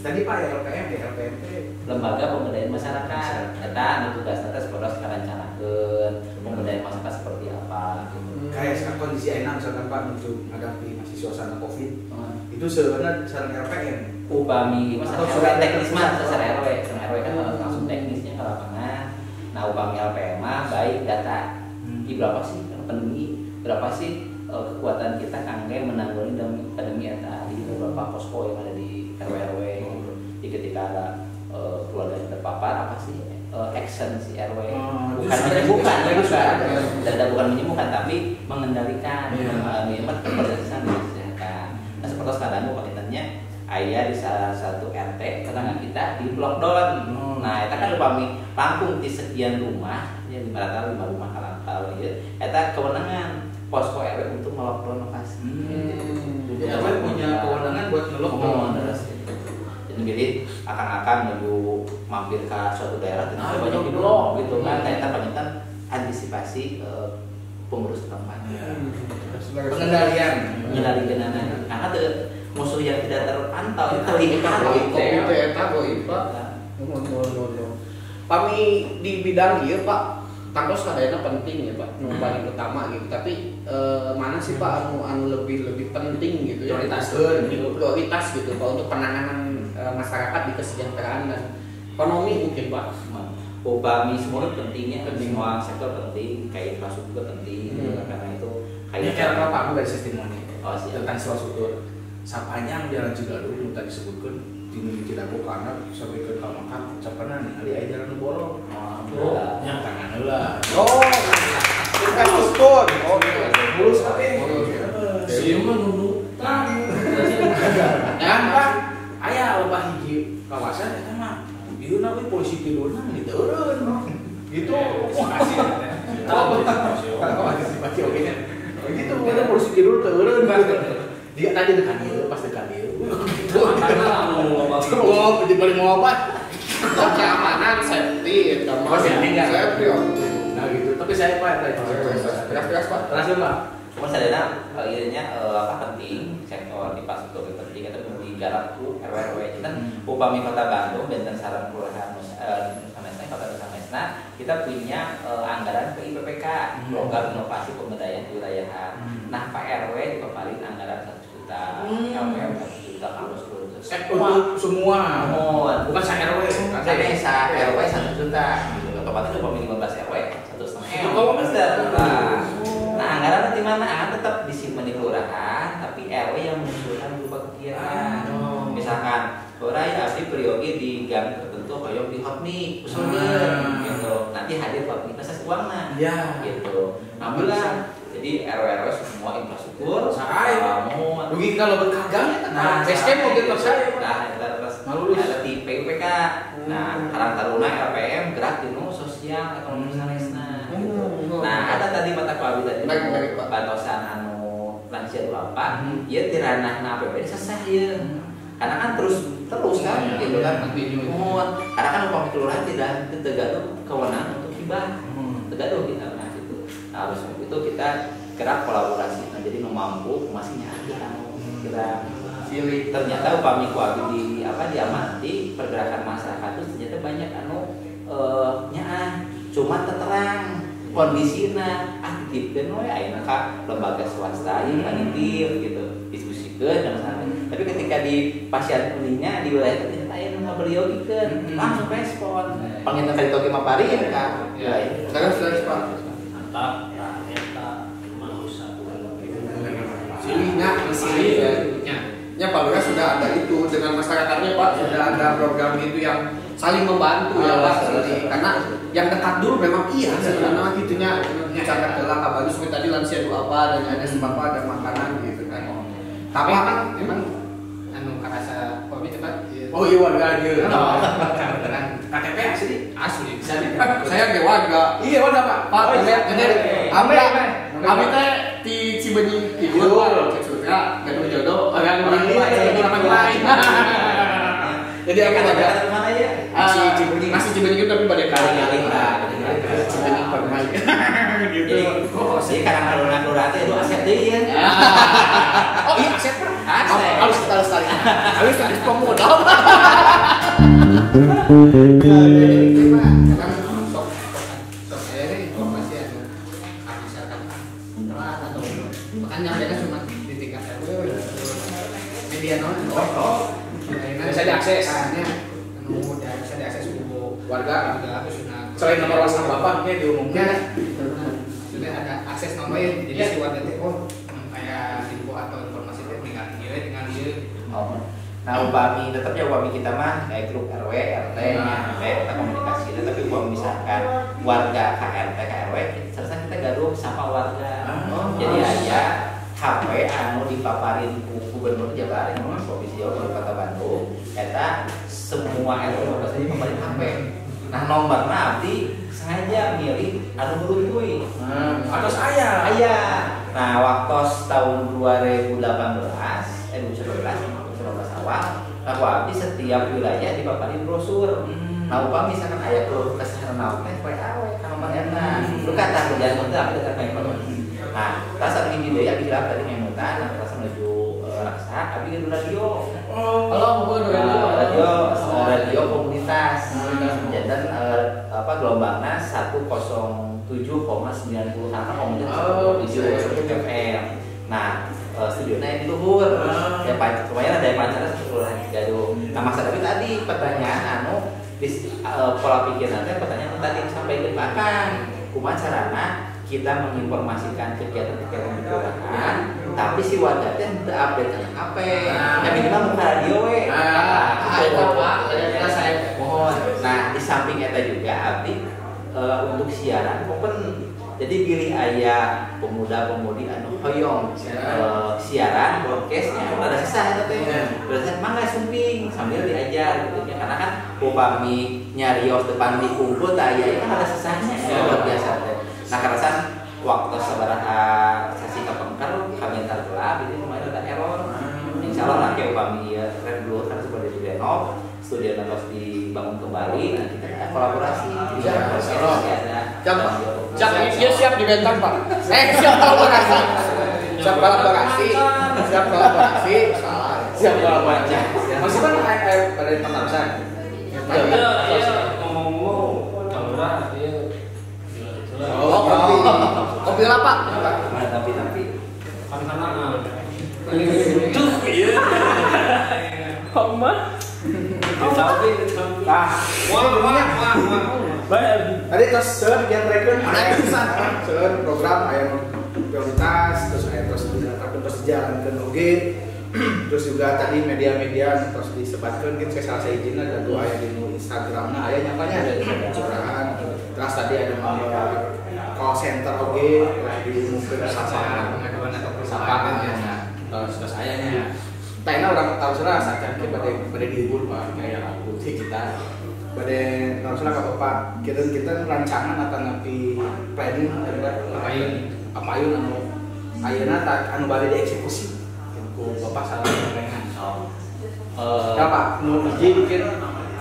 Tadi Pak LPM ya LPM teh Lembaga Pemberdayaan Masyarakat. Eta anu tugasna teh sapertos ngarencanakeun pemberdayaan masyarakat seperti apa gitu. Kayak sekarang kondisi enak misalkan Pak untuk menghadapi masih suasana Covid. Itu sebenarnya sareng LPM. Upami masalah teknis mah secara RW, sareng RW kan langsung teknisnya ke lapangan. Nah, upami LPM mah baik data. Di berapa sih pandemi, berapa sih kekuatan kita kangge menanggulangi pandemi eta di beberapa posko yang ada di RW RW gitu. Jadi ketika ada keluarga yang terpapar apa sih action si RW bukan menyembuhkan, bukan bukan menyembuhkan tapi mengendalikan, minimal pembatasan kesehatan. Nah seperti sekarang paketannya ayah di salah satu RT tetangga kita di lockdown. Nah itu kan upami langkung di sekian rumah ya 5 rumah kalau ya eta kewenangan posko RW untuk melockdown lokasi. Jadi RW punya kewenangan buat ngelockdown. Jadi jadi akan-akan menuju mampir ke suatu daerah tentu banyak di blok gitu kan. Ternyata banyak antisipasi pengurus tempat. Pengendalian, pengendalian genangan. Karena musuh yang tidak terpantau itu terlihat. Itu eta goib Pak. Pami di bidang ieu Pak, tangtos sadayana penting ya Pak, nu paling utama gitu. Tapi mana sih Pak anu lebih penting gitu ya? Prioritas prioritas gitu Pak untuk penanganan masyarakat di kesejahteraan dan ekonomi mungkin Pak. Upami semua pentingnya, semua sektor penting, kayak infrastruktur juga penting gitu, karena itu kayak karena Pak aku dari testimoni tentang infrastruktur. Sapanjang jalan Cigadung tadi disebutkan di Cidago karena sampai ke Kamakar capana ningali aya jalan bolong. Oh, nya tangan heula. Oh, infrastruktur. Oh, mulus kabeh. Sieu mah nundutan. Ya, Pak. Aya lebah hiji kawasan eta mah. Ieu na we polisi tidurna diteureun. Gitu. Antisipasi oge nya. Gitu ada polisi tidur teureun. Dia tadi dekat dia, pas dekat dia. Gitu. Oh, jadi paling mau apa? Keamanan, safety, safety. Nah gitu. Tapi saya Pak, keras Pak. Keras Pak. Cuma sadana irinya apa penting sektor infrastruktur penting atau digarap ku RW RW. Kita upami Kota Bandung benten sareng kelurahan Nusa Kota Nusa kita punya anggaran PIPPK, program inovasi pemberdayaan kewilayahan. Nah, Pak RW dipaparin anggaran 1 juta, LPM 1 juta, kampus untuk semua. Bukan sa RW. Sanes sa RW 1 juta. Otomatis upami 15 RW 1,5 M. Nah, anggaran di mana? Anggaran tetap disimpan di kelurahan, tapi RW yang mengusulkan berupa kegiatan. Misalkan, lurah ya abdi priyogi di gang tertentu hoyong di hotmik, usulkeun gitu. Nanti hadir hotmik proses uangna. Gitu. Alhamdulillah. Jadi RW RW semua infrastruktur mau rugi kalau berkagang nah, SK mau gitu saya. Nah, terus ada di PUPK. Nah, Karang Taruna LPM gerak di sosial ekonomi sanesna gitu. Nah, ada tadi mata kuawi tadi bantosan anu lansia 24, ieu ti ranahna APBD sesah ieu. Karena kan terus kan gitu kan. Karena kan upami kelurahan tidak tegaduh kewenangan untuk hibah. Tegaduh kita nah gitu. Nah, habis itu kita gerak kolaborasi. Nah, jadi nu mampu masih ada anu kira Silih. Ternyata upami ku abdi di apa diamati pergerakan masyarakat itu ternyata banyak anu nyaah cuma terang kondisina titipkeun we ayeuna ka lembaga swasta ieu nitip gitu diskusikeun dan sampai. Tapi ketika di pasien kuningnya di wilayah itu ternyata aya nu ngabeliogikeun langsung respon. Panginten ka ditu ge mah parin ka wilayah. Terus Pak. Mantap, eta manusia. Silihnya, silih ya. Ya Pak Lurah sudah ada itu dengan masyarakatnya Pak, sudah ada program itu yang saling membantu ya Pak. Karena yang dekat dulu memang iya sebenarnya gitunya bicara ke lah bagus seperti tadi lansia itu apa dan ada sebab ada makanan gitu kan. Tapi emang anu karasa kopi cepat. Oh iya warga dia. KTP asli asli. Saya ge warga. Iya warga Pak. Pak, ame abi teh di Cibenying Kidul, Cek Sutra, gaduh jodoh, orang lain. Jadi aku warga mana ya? Masih Cibenying, masih Cibenying tapi pada kali. Cibenying Permai. Gitu. Jadi karang taruna kelurahan itu aset deui ya. Oh iya aset Pak. Harus kita lestarikan. Harus harus pemodal. Jadi Pak, kadang sok sok saya ini informasi anu misalkan telat atau bahkan nyampe cuma di tingkat RW media non bisa diakses. Anu bisa diakses ku warga. Selain nomor WhatsApp Bapak mungkin diumumkan sudah ada akses nomornya jadi si warga teh oh kayak info atau informasi teh tinggal ieu tinggal ieu. Oh. Nah, upami tetapnya upami kita mah kayak grup RW, RT, RT kita komunikasi tapi upami misalkan warga KRT, KRW selesai kita gaduh sama warga. Jadi aja HP anu dipaparin ku Gubernur Jabar, Provinsi Jawa Barat, Kota Bandung, eta semua RW pasti dipaparin HP. Nah, nomorna abdi sengaja milih anu beruntuy. Atau saya. Aya. Nah, waktu tahun 2018 2019 awal, nah ku abdi setiap wilayah dipaparin brosur. Nah, upami misalkan aya keluh kesah naon teh WA we ka nomor eta. Lu kata kerjaan teh abdi tetep kayak. Nah, tas abdi deui abdi hilap tadi ngemutan, nah tas menuju Raksa, abdi gaduh radio. Oh, halo, radio radio komunitas. Janten apa gelombangna 107,90 karena komunitas 107 FM. Nah, studionya yang di luhur. Ya lumayan ada pancaran satu kelurahan Cigadung. Nah, masa tapi tadi pertanyaan anu di pola pikir nanti pertanyaan tadi sampai bahkan kumaha carana kita menginformasikan kegiatan-kegiatan di kelurahan, tapi si warga teh teu update kana HP. Ya minimal muka radio we. Saya mohon. Nah, di samping eta juga abdi untuk siaran open. Jadi pilih aya pemuda-pemudi anu hoyong siaran broadcastnya ada sesah eta teh. Berarti mangga sumping sambil diajar gitu ya karena kan upami nyarios depan dikumpul tah aya kan ada sesahnya luar biasa teh. Nah, karasan waktu sabaraha sasi kapengker kabentar telah jadi lumayan ada error. Insyaallah lah ke upami ieu rek dulu kan sebagai di renov, studio harus dibangun kembali, nah kita ada kolaborasi. Ya, insyaallah. Siap, siap dibentang Pak. Siap kolaborasi. Siap kolaborasi. Siap kolaborasi. Salah. Siap kolaborasi. Masih kan pada pentarusan. Iya, ngomong-ngomong, kalurah iya. Oh, kopi. Kopi lah Pak. Nah, tapi kan tuh iya. Kok mah? Tapi ah, wah. Baik. Tadi terus seur yang reken seur program aya prioritas terus aya terus terus dijalankeun oge. Terus juga tadi media-media terus disebatkeun gitu saya salah sahijina dan tuh aya di Instagramna aya nyatanya ada curahan. Terus tadi ada nomor call center oge terus diumumkeun sapa pengaduan atau sapaan ya. Terus ayahnya. Tayna orang tahu salah saja ke pada dihibur Pak kayak aku kita. Pada tahu salah ka Bapak kita rancangan atau ngapi planning apayun anu ayeuna anu bade dieksekusi. Ku Bapak salah rengan. Apa nu hiji mungkin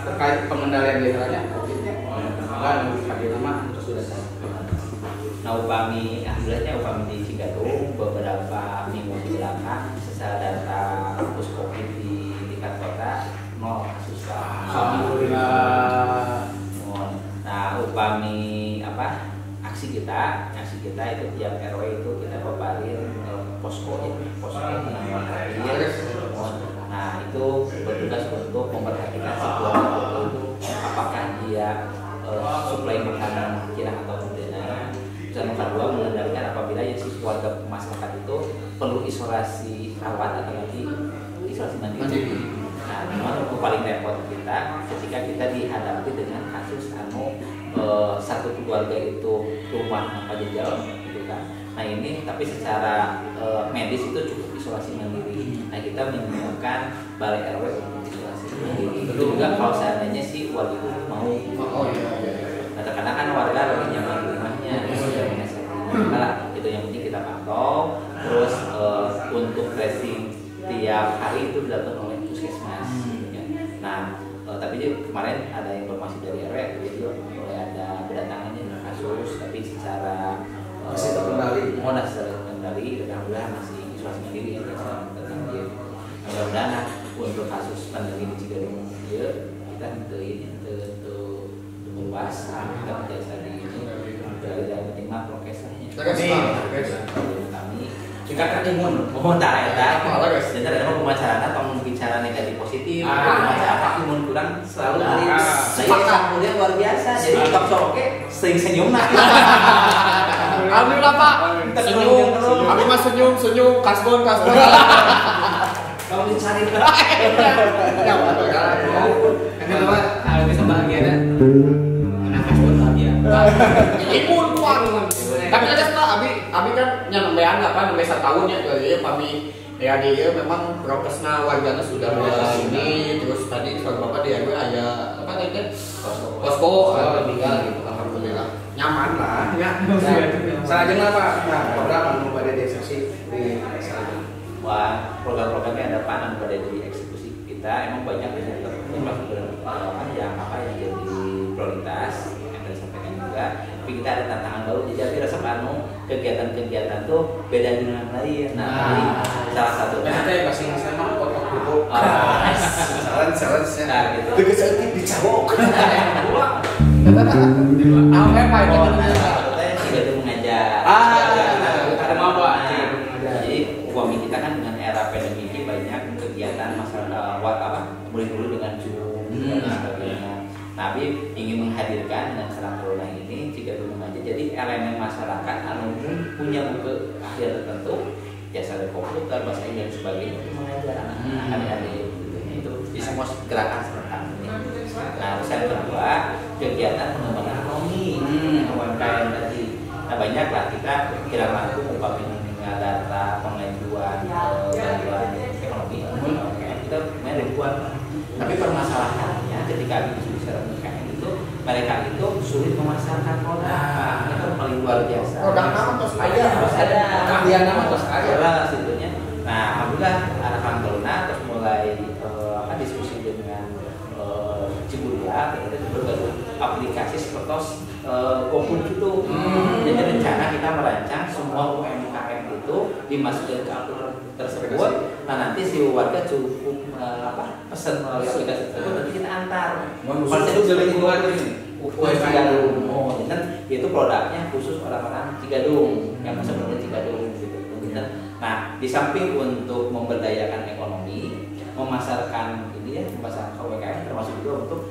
terkait pengendalian daerahnya COVID-nya. Enggak nu padi nama terus sudah. Nah, upami alhamdulillahnya upami di Cigadung beberapa minggu di belakang secara data puskopit Aksi kita itu tiap RW itu kita paparin posko ya, posko air. Nah itu bertugas untuk memperhatikan si keluarga itu apakah dia suplai makanan kirang atau tidak. Dan yang kedua mengendalikan apabila ya si keluarga masyarakat itu perlu isolasi rawat atau nanti isolasi mandiri. Nah, memang itu paling repot kita ketika kita dihadapi dengan kasus anu satu keluarga itu rumah apa jejal gitu kan. Nah ini tapi secara medis itu cukup isolasi mandiri. Nah kita menyiapkan balai RW untuk isolasi mandiri. Itu juga kalau seandainya si warga itu mau. Oh iya iya. Nah terkadang kan warga lebih nyaman di rumahnya. Nah, itu yang penting kita pantau. Terus untuk tracing tiap hari itu dilakukan oleh puskesmas. Ya. Nah, tapi kemarin ada informasi dari RW, jadi mulai ada kedatangannya kasus, tapi secara masih terkendali. Oh, masih terkendali, alhamdulillah masih isolasi mandiri ya tentang dia. Mudah-mudahan untuk kasus pandemi di Cigadung ya, kita ini meluas, kita biasa di ini dari yang penting mah prokesnya. Kami tingkatkan imun. Oh, tak eta. Jadi ada mah kumacarana tong bicara negatif positif, kumacarana imun kurang selalu dari saya kuliah luar biasa. Jadi top show oke, sering senyum nah. Alhamdulillah Pak. Senyum. Abi mah senyum, senyum, kasbon, kasbon. Kamu dicari. Ya, ini mah bisa bahagia dah. Anak kasbon bahagia. Imun kuat. Tapi ada Pak, abi kan nya nembean apa nembe satahun nya ya pami ya dia memang prokesna wargana sudah mulai ini terus tadi soal Bapak di RW aya apa tadi teh posko tinggal gitu alhamdulillah nyaman lah ya. Salajengna Pak, nah program anu bade dieksekusi di salajengna. Wah, program-programnya ada Pak anu bade dieksekusi kita emang banyak ya termasuk yang apa yang jadi prioritas yang tadi sampaikan juga. Tapi kita ada tantangan baru, jadi aku rasa anu kegiatan-kegiatan tuh beda dengan yang lain. Nah, tadi salah satunya teh bahasa Inggrisnya mah otot bubuk. Challenge nah, gitu. Tegas saeutik dicabok. Ah, apa itu? Teh Cigadung mengajar. Ada mau Pak, Cigadung mengajar. Jadi upami kita kan dengan era pandemi ini banyak kegiatan masyarakat apa murid-murid dengan Zoom dan sebagainya. Tapi ingin menghadirkan dengan serang corona ini Cigadung mengajar, jadi elemen masyarakat anu punya buku keahlian tertentu, jasa komputer, bahasa Inggris dan sebagainya untuk mengajar anak-anak adik-adik gitu. Itu di semua gerakan serentak ini. Nah, terus yang kedua kegiatan pengembangan ekonomi UMKM tadi. Nah banyak lah kita kira mampu umpamanya meninggal data pengajuan bantuan ekonomi UMKM kita main ribuan. Tapi permasalahannya ketika diskusi secara UMKM itu mereka itu sulit memasarkan produk. Nah, itu paling luar biasa. Produk nama terus ada, terus ada. Keahlian nama terus ada. Lah situnya. Nah, alhamdulillah anak-anak Taruna terus mulai diskusi dengan Ciburia, kita juga aplikasi seperti GoFood gitu. Jadi rencana kita merancang semua UMKM itu dimasukkan ke aplikasi tersebut. Nah nanti si warga cukup pesan melalui aplikasi tersebut, nanti kita antar. Konsep itu dari luar ini. Cigadung. Oh, dan itu produknya khusus orang-orang Cigadung yang pesan produk Cigadung gitu. Nah di samping untuk memberdayakan ekonomi, memasarkan ini ya, memasarkan UMKM termasuk juga untuk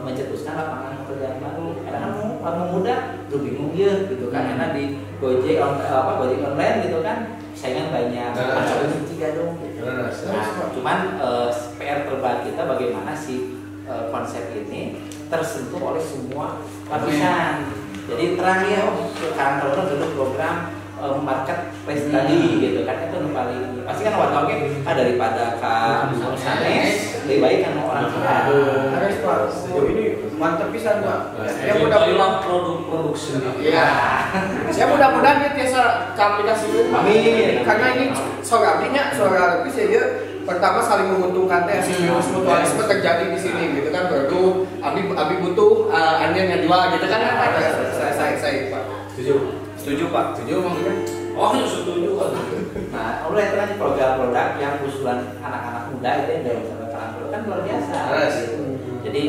mencetuskan lapangan pekerjaan baru. Karena kan orang muda tuh bingung ya gitu kan, karena di Gojek Gojek online gitu kan saingan banyak, macam Cigadung gitu. Nah, cuman PR terberat kita bagaimana si konsep ini tersentuh oleh semua lapisan. Jadi terang ya, sekarang terus dulu program marketplace tadi gitu kan itu yang paling pasti kan warga oke daripada ke sanes lebih baik kan orang Cigadung. Harus Pak, sejauh ini mantap pisan Pak. Ya mudah-mudahan produk sendiri. Iya. Saya mudah-mudahan dia biasa ke aplikasi itu. Amin. Karena ini suara abinya, suara lebih saya pertama saling menguntungkan teh simbiosis mutualisme terjadi di sini gitu kan baru abi butuh anjen yang jual gitu kan saya Pak. Setuju. Setuju Pak. Setuju maksudnya? Oh, setuju. Nah, oleh itu kan program-produk yang usulan anak-anak muda itu yang dari sama Karang kan luar biasa. Gitu. Jadi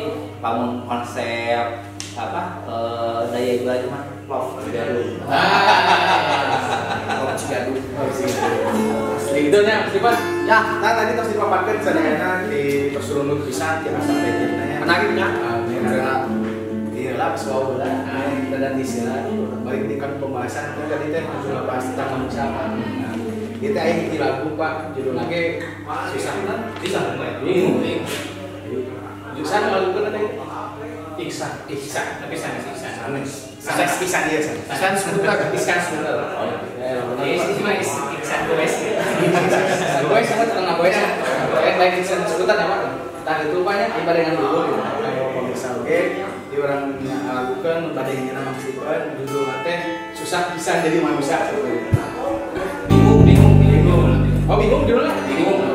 bangun konsep apa daya jual cuma Love Cigadung. Love Cigadung. Asli itu nya, Mas. Ya, nah tadi terus dipaparkan sadayana di tersurunut pisan ti asa teh. Menarik nya. Iya lah, soal lah. Dan di sini balik di kan pembahasan kan tadi teh langsung bahas tentang manusia Pak. Nah, kita aya hiji lagu Pak, judul lagi susah kan? Bisa bingung. Jurusan lagu kan tadi Iksan, Iksan, tapi sanes Iksan. Sanes. Sanes Iksan ieu sanes. Iksan sebentar, Iksan sebentar. Ini mah Iksan Goes. Iksan Goes sama tengah Goes. Kayak baik Iksan sebentar ya Pak. Tah itu Pak nya ibadah dengan dulu gitu. Ayo pemirsa oke, di orang lakukan bade nyeuna Mang Steven judul teh susah pisan jadi manusia. Bingung, bingung, bingung. Oh bingung judulnya? Bingung.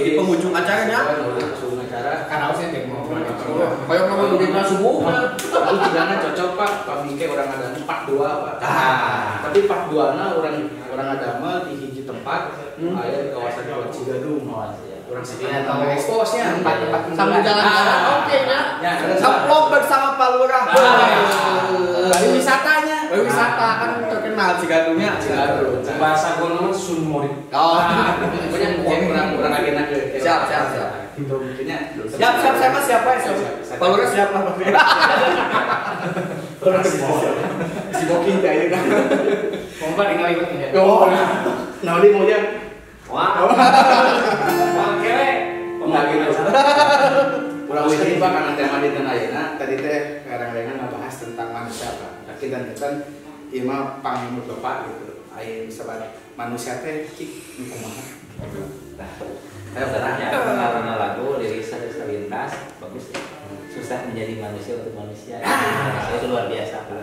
Di penghujung acaranya. Penghujung acara. Karena harusnya teh mau. Kayak mau duduk subuh. Aku jigana cocok Pak, pamingke urang ada 42 Pak. Tapi 42 na urang adama di hiji tempat aya di kawasan Jalan Cigadung. Urang sedih atau eksposnya tempat-tempat sambil jalan-jalan. Oke nya. Ngeplok bersama Pak Lurah. Dari wisatanya. Wisata kan terkenal Cigadungnya. Cigadung. Bahasa gua namanya Sunmori. Oh, pokoknya urang agenda ke. Siap, siap, siap. Itu mungkinnya. Siap, siap, siapa siapa ya? Pak Lurah siap lah pasti. Si Boki teh ayeuna. Pompa tinggal ikut ya. Oh. Nah, di mau Wah. Wah, kere. Pembagian. Urang wih Pak karena tema di tengah ayeuna tadi teh ngarang-rengan ngabahas tentang manusia Pak. Tapi dan kita ieu mah pangemut Bapak gitu. Aya sebat manusia teh cik nu kumaha. Nah, saya pernah karena lagu Lirisa Lintas bagus ya. Susah menjadi manusia untuk manusia. Manusia itu luar biasa, Pak.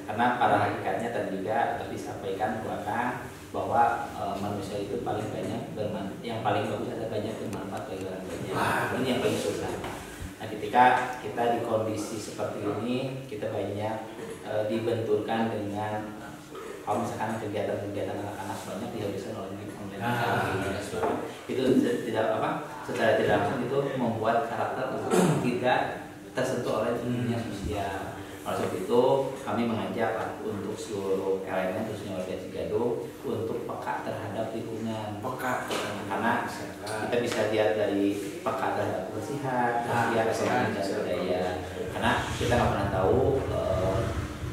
Karena pada hakikatnya tadi juga terus disampaikan bahwa bahwa manusia itu paling banyak bermanfaat, yang paling bagus adalah banyak bermanfaat bagi orang banyak. Ini yang paling susah. Nah, ketika kita di kondisi seperti ini, kita banyak dibenturkan dengan kalau misalkan kegiatan-kegiatan anak-anak banyak dihabiskan oleh online. Itu tidak apa, secara tidak langsung itu membuat karakter untuk tidak tersentuh oleh dunia sosial. Oleh sebab itu kami mengajak untuk seluruh elemen khususnya warga Cigadung untuk peka terhadap lingkungan. Peka. Karena kita bisa lihat dari peka terhadap kebersihan, sosial, dan budaya. Karena kita nggak pernah tahu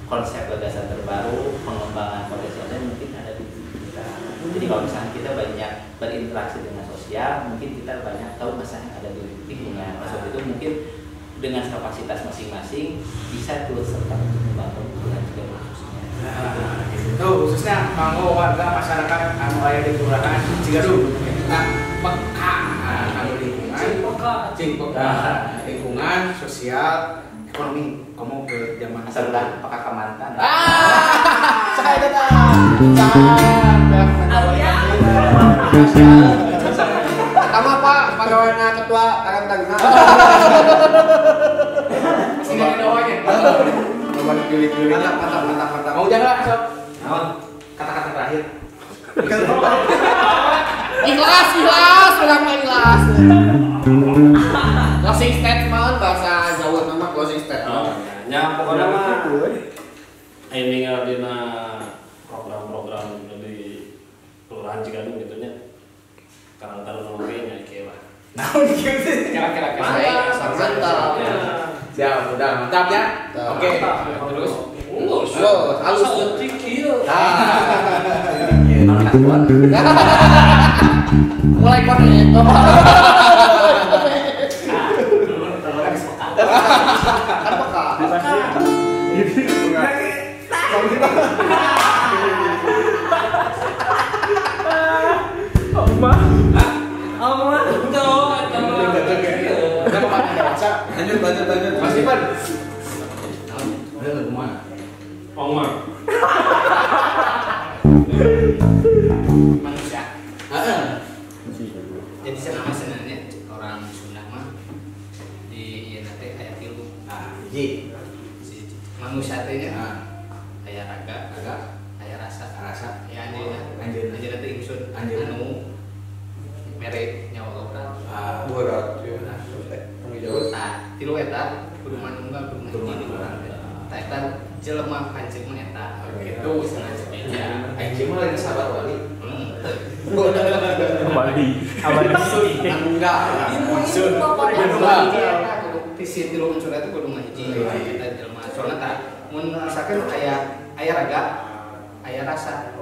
konsep gagasan terbaru, pengembangan potensi online mungkin ada di kita. Jadi kalau misalnya kita banyak berinteraksi dengan sosial, mungkin kita banyak tahu masalah yang ada di lingkungan. Oleh sebab itu mungkin dengan kapasitas masing-masing bisa turut serta untuk membangun lingkungan juga khususnya. Nah, itu khususnya kanggo warga masyarakat anu aya di Kelurahan Cigadung. Nah, peka kanggo lingkungan, cing peka, lingkungan, sosial, ekonomi, kamu ke zaman asal udah peka ke mantan. Saya tetap. Pertama Pak, pegawainya ketua Karang Taruna. Sini ada doanya. Coba dipilih-pilih. Mantap, mantap, mantap. Mau jangan sok. Kata-kata terakhir. Ikhlas, ikhlas, ulang ikhlas. Closing statement bahasa Jawa nama closing statement. Ya pokoknya mah ini dina program-program dari Kelurahan Cigadung gitu nya. Karang Taruna oge nya kieu lah. Naon kieu teh? Kira-kira mantap. Siap, udah mantap ya. Oke. Terus halus. Halus saeutik kieu. Mulai konek. Kan peka. Oma, tuh, lanjut, lanjut, lanjut. Mas Ipan. Udah lu kemana? Oma. Manusia. Jadi selama sebenarnya orang Sunda mah di ieu teh aya tilu. Hiji. Manusia teh nya aya raga, aya rasa, aya anjeunna. Anjeunna teh ingsun anu mere nyawa ka urang. Berat ya. Tah, tilu eta kudu manunggal kudu hiji di urang teh. Tah eta jelema kancing mah eta. Gitu cenah meja. Anjing mah lain sahabat wali. Abadi. Abadi. Enggak. Tisi tilu unsur itu kudu ngahiji. Eta jelema. Soalna tah mun misalkan aya aya raga, aya rasa.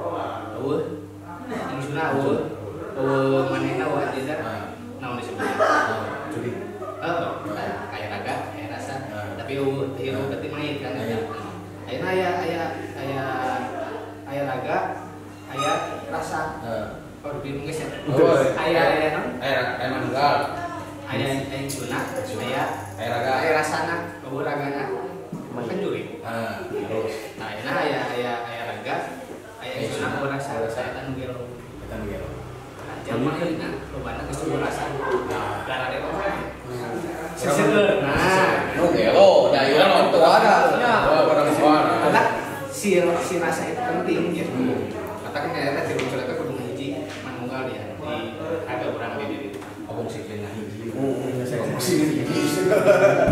Eueuh. Ingsunna eueuh. Eueuh manehna eueuh anjeunna. Naon disebutna? Judi. Heeh, aya raga, aya rasa. Tapi eueuh teu hirup berarti mayit kan eta. Ayeuna aya aya aya aya raga, aya rasa. Oh, bingung geus ya. Aya aya naon? Aya aya manunggal. Aya aya ingsunna, aya aya raga, aya rasana, eueuh ragana. Kan juri. Terus. Nah, ayeuna aya aya aya raga, aya ingsunna eueuh rasa, eta nu gelo. Eta nu gelo. Nah, jelema ayeuna Lobana geus cukup rasa. Darah mah. Seseueur. Nah, nu gelo, da ieu mah teu ada. Orang suara. Karena si rasa itu penting gitu. Katakan ternyata si unsur itu kudu hiji manunggal ya di ada urang di diri. Obong sih hiji.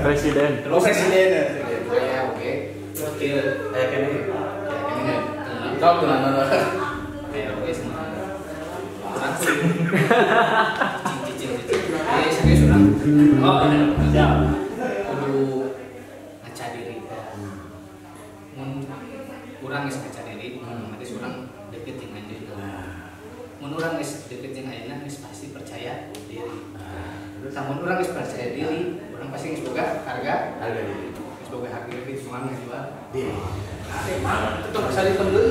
Presiden. Oh, presiden. Aya oge. Kieu Aya keneh. ya keneh. Sok tuh nonton. Aya oge sama. Urang cicing cicing. Eh serius urang. Oh, iya. Siap. Kudu ngaca diri. Mun urang geus ngaca diri, otomatis urang deket jeung anjeunna. Mun urang geus deket jeung ayeuna geus pasti percaya diri. Lamun urang geus percaya diri, urang pasti geus boga harga, Harga diri. geus boga harga diri semua ngajual. Diri. Itu bisa ditembel.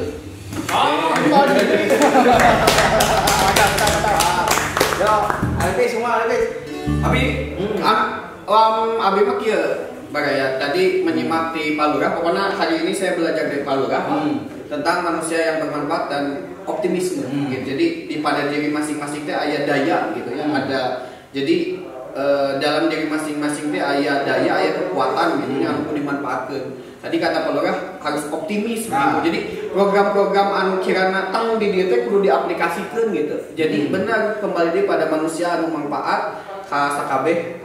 Oh, Yo, Alvis semua Alvis. Abi, abi mah kieu baraya tadi menyimak di Pak Lurah, pokoknya hari ini saya belajar dari Pak Lurah tentang manusia yang bermanfaat dan optimisme. Gitu. Jadi di pada diri masing-masing teh aya daya gitu ya, ada. Jadi dalam diri masing-masing teh aya daya, aya kekuatan gitu ya, anu dimanfaatkeun. Tadi kata Pak Lurah harus optimis gitu. Jadi program-program anu kirana tang di dieu teh kudu diaplikasikeun gitu. Jadi benar kembali deui pada manusia anu manfaat ka sakabeh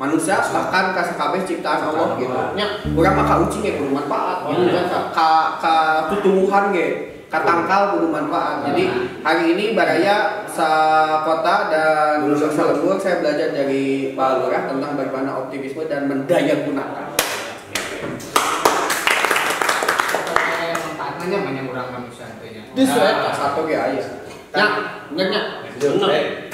manusia bahkan ka sakabeh ciptaan Allah gitu. Nya urang mah ka ucing ge kudu manfaat gitu kan ka tutumbuhan ge ka tangkal kudu manfaat. Jadi hari ini baraya sakota dan salembur saya belajar dari Pak Lurah tentang bagaimana optimisme dan mendayagunakan. Manfaatnya banyak urang manusia teh nya. Di satu ge aya. Nya, nya. Bener.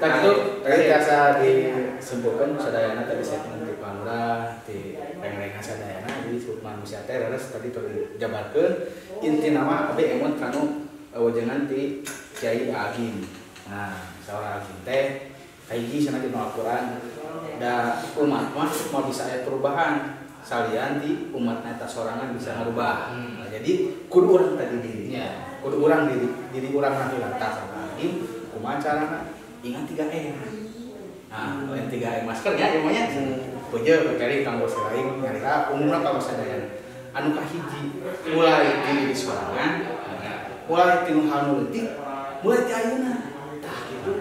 Tadi itu tadi biasa disebutkan sadayana tadi segmen di Pak Lurah di reng-rengan sadayana jadi disebut manusia teh leres tadi tuh dijabarkeun inti nama abi emut kanu wejangan ti Kiai Agim. Nah, saurang Agim teh kahiji cenah dina Al-Qur'an da umat mah moal bisa aya perubahan salian di umat eta sorangan bisa ngarubah. Nah, jadi kudu urang tadi diri. Kudu urang diri urang nah heula tah saurang Agim kumaha carana ingat 3M. Nah, lain 3M masker ya ilmunya. Beje berkali kanggo selain nyalira umumna kanggo sadayana. Anu kahiji mulai ti diri sorangan, mulai ti nu hal nu leutik, mulai ti ayeuna. Tah kitu.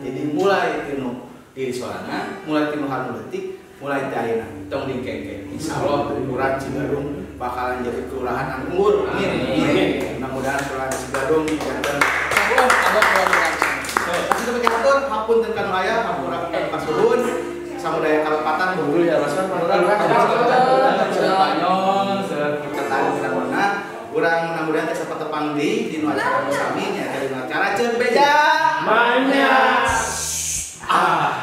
Jadi mulai ti nu diri sorangan, mulai ti nu hal nu leutik, mulai ti ayeuna. Tong dingkengke. Insyaallah Kelurahan Cigadung bakalan jadi kelurahan anu unggul. Amin. Amin. Mudah-mudahan Kelurahan Cigadung janten sabuah kelurahan. Kasih teman hatur, hapunten kanu aya, hampura kasuhun, samudaya kalepatan unggul ya Rasul. Banyon, perkataan urang urang mudah-mudahan teh sapatepang deui dinu acara nu sami nya dinu acara Ceun Beja. Banyak. Ah.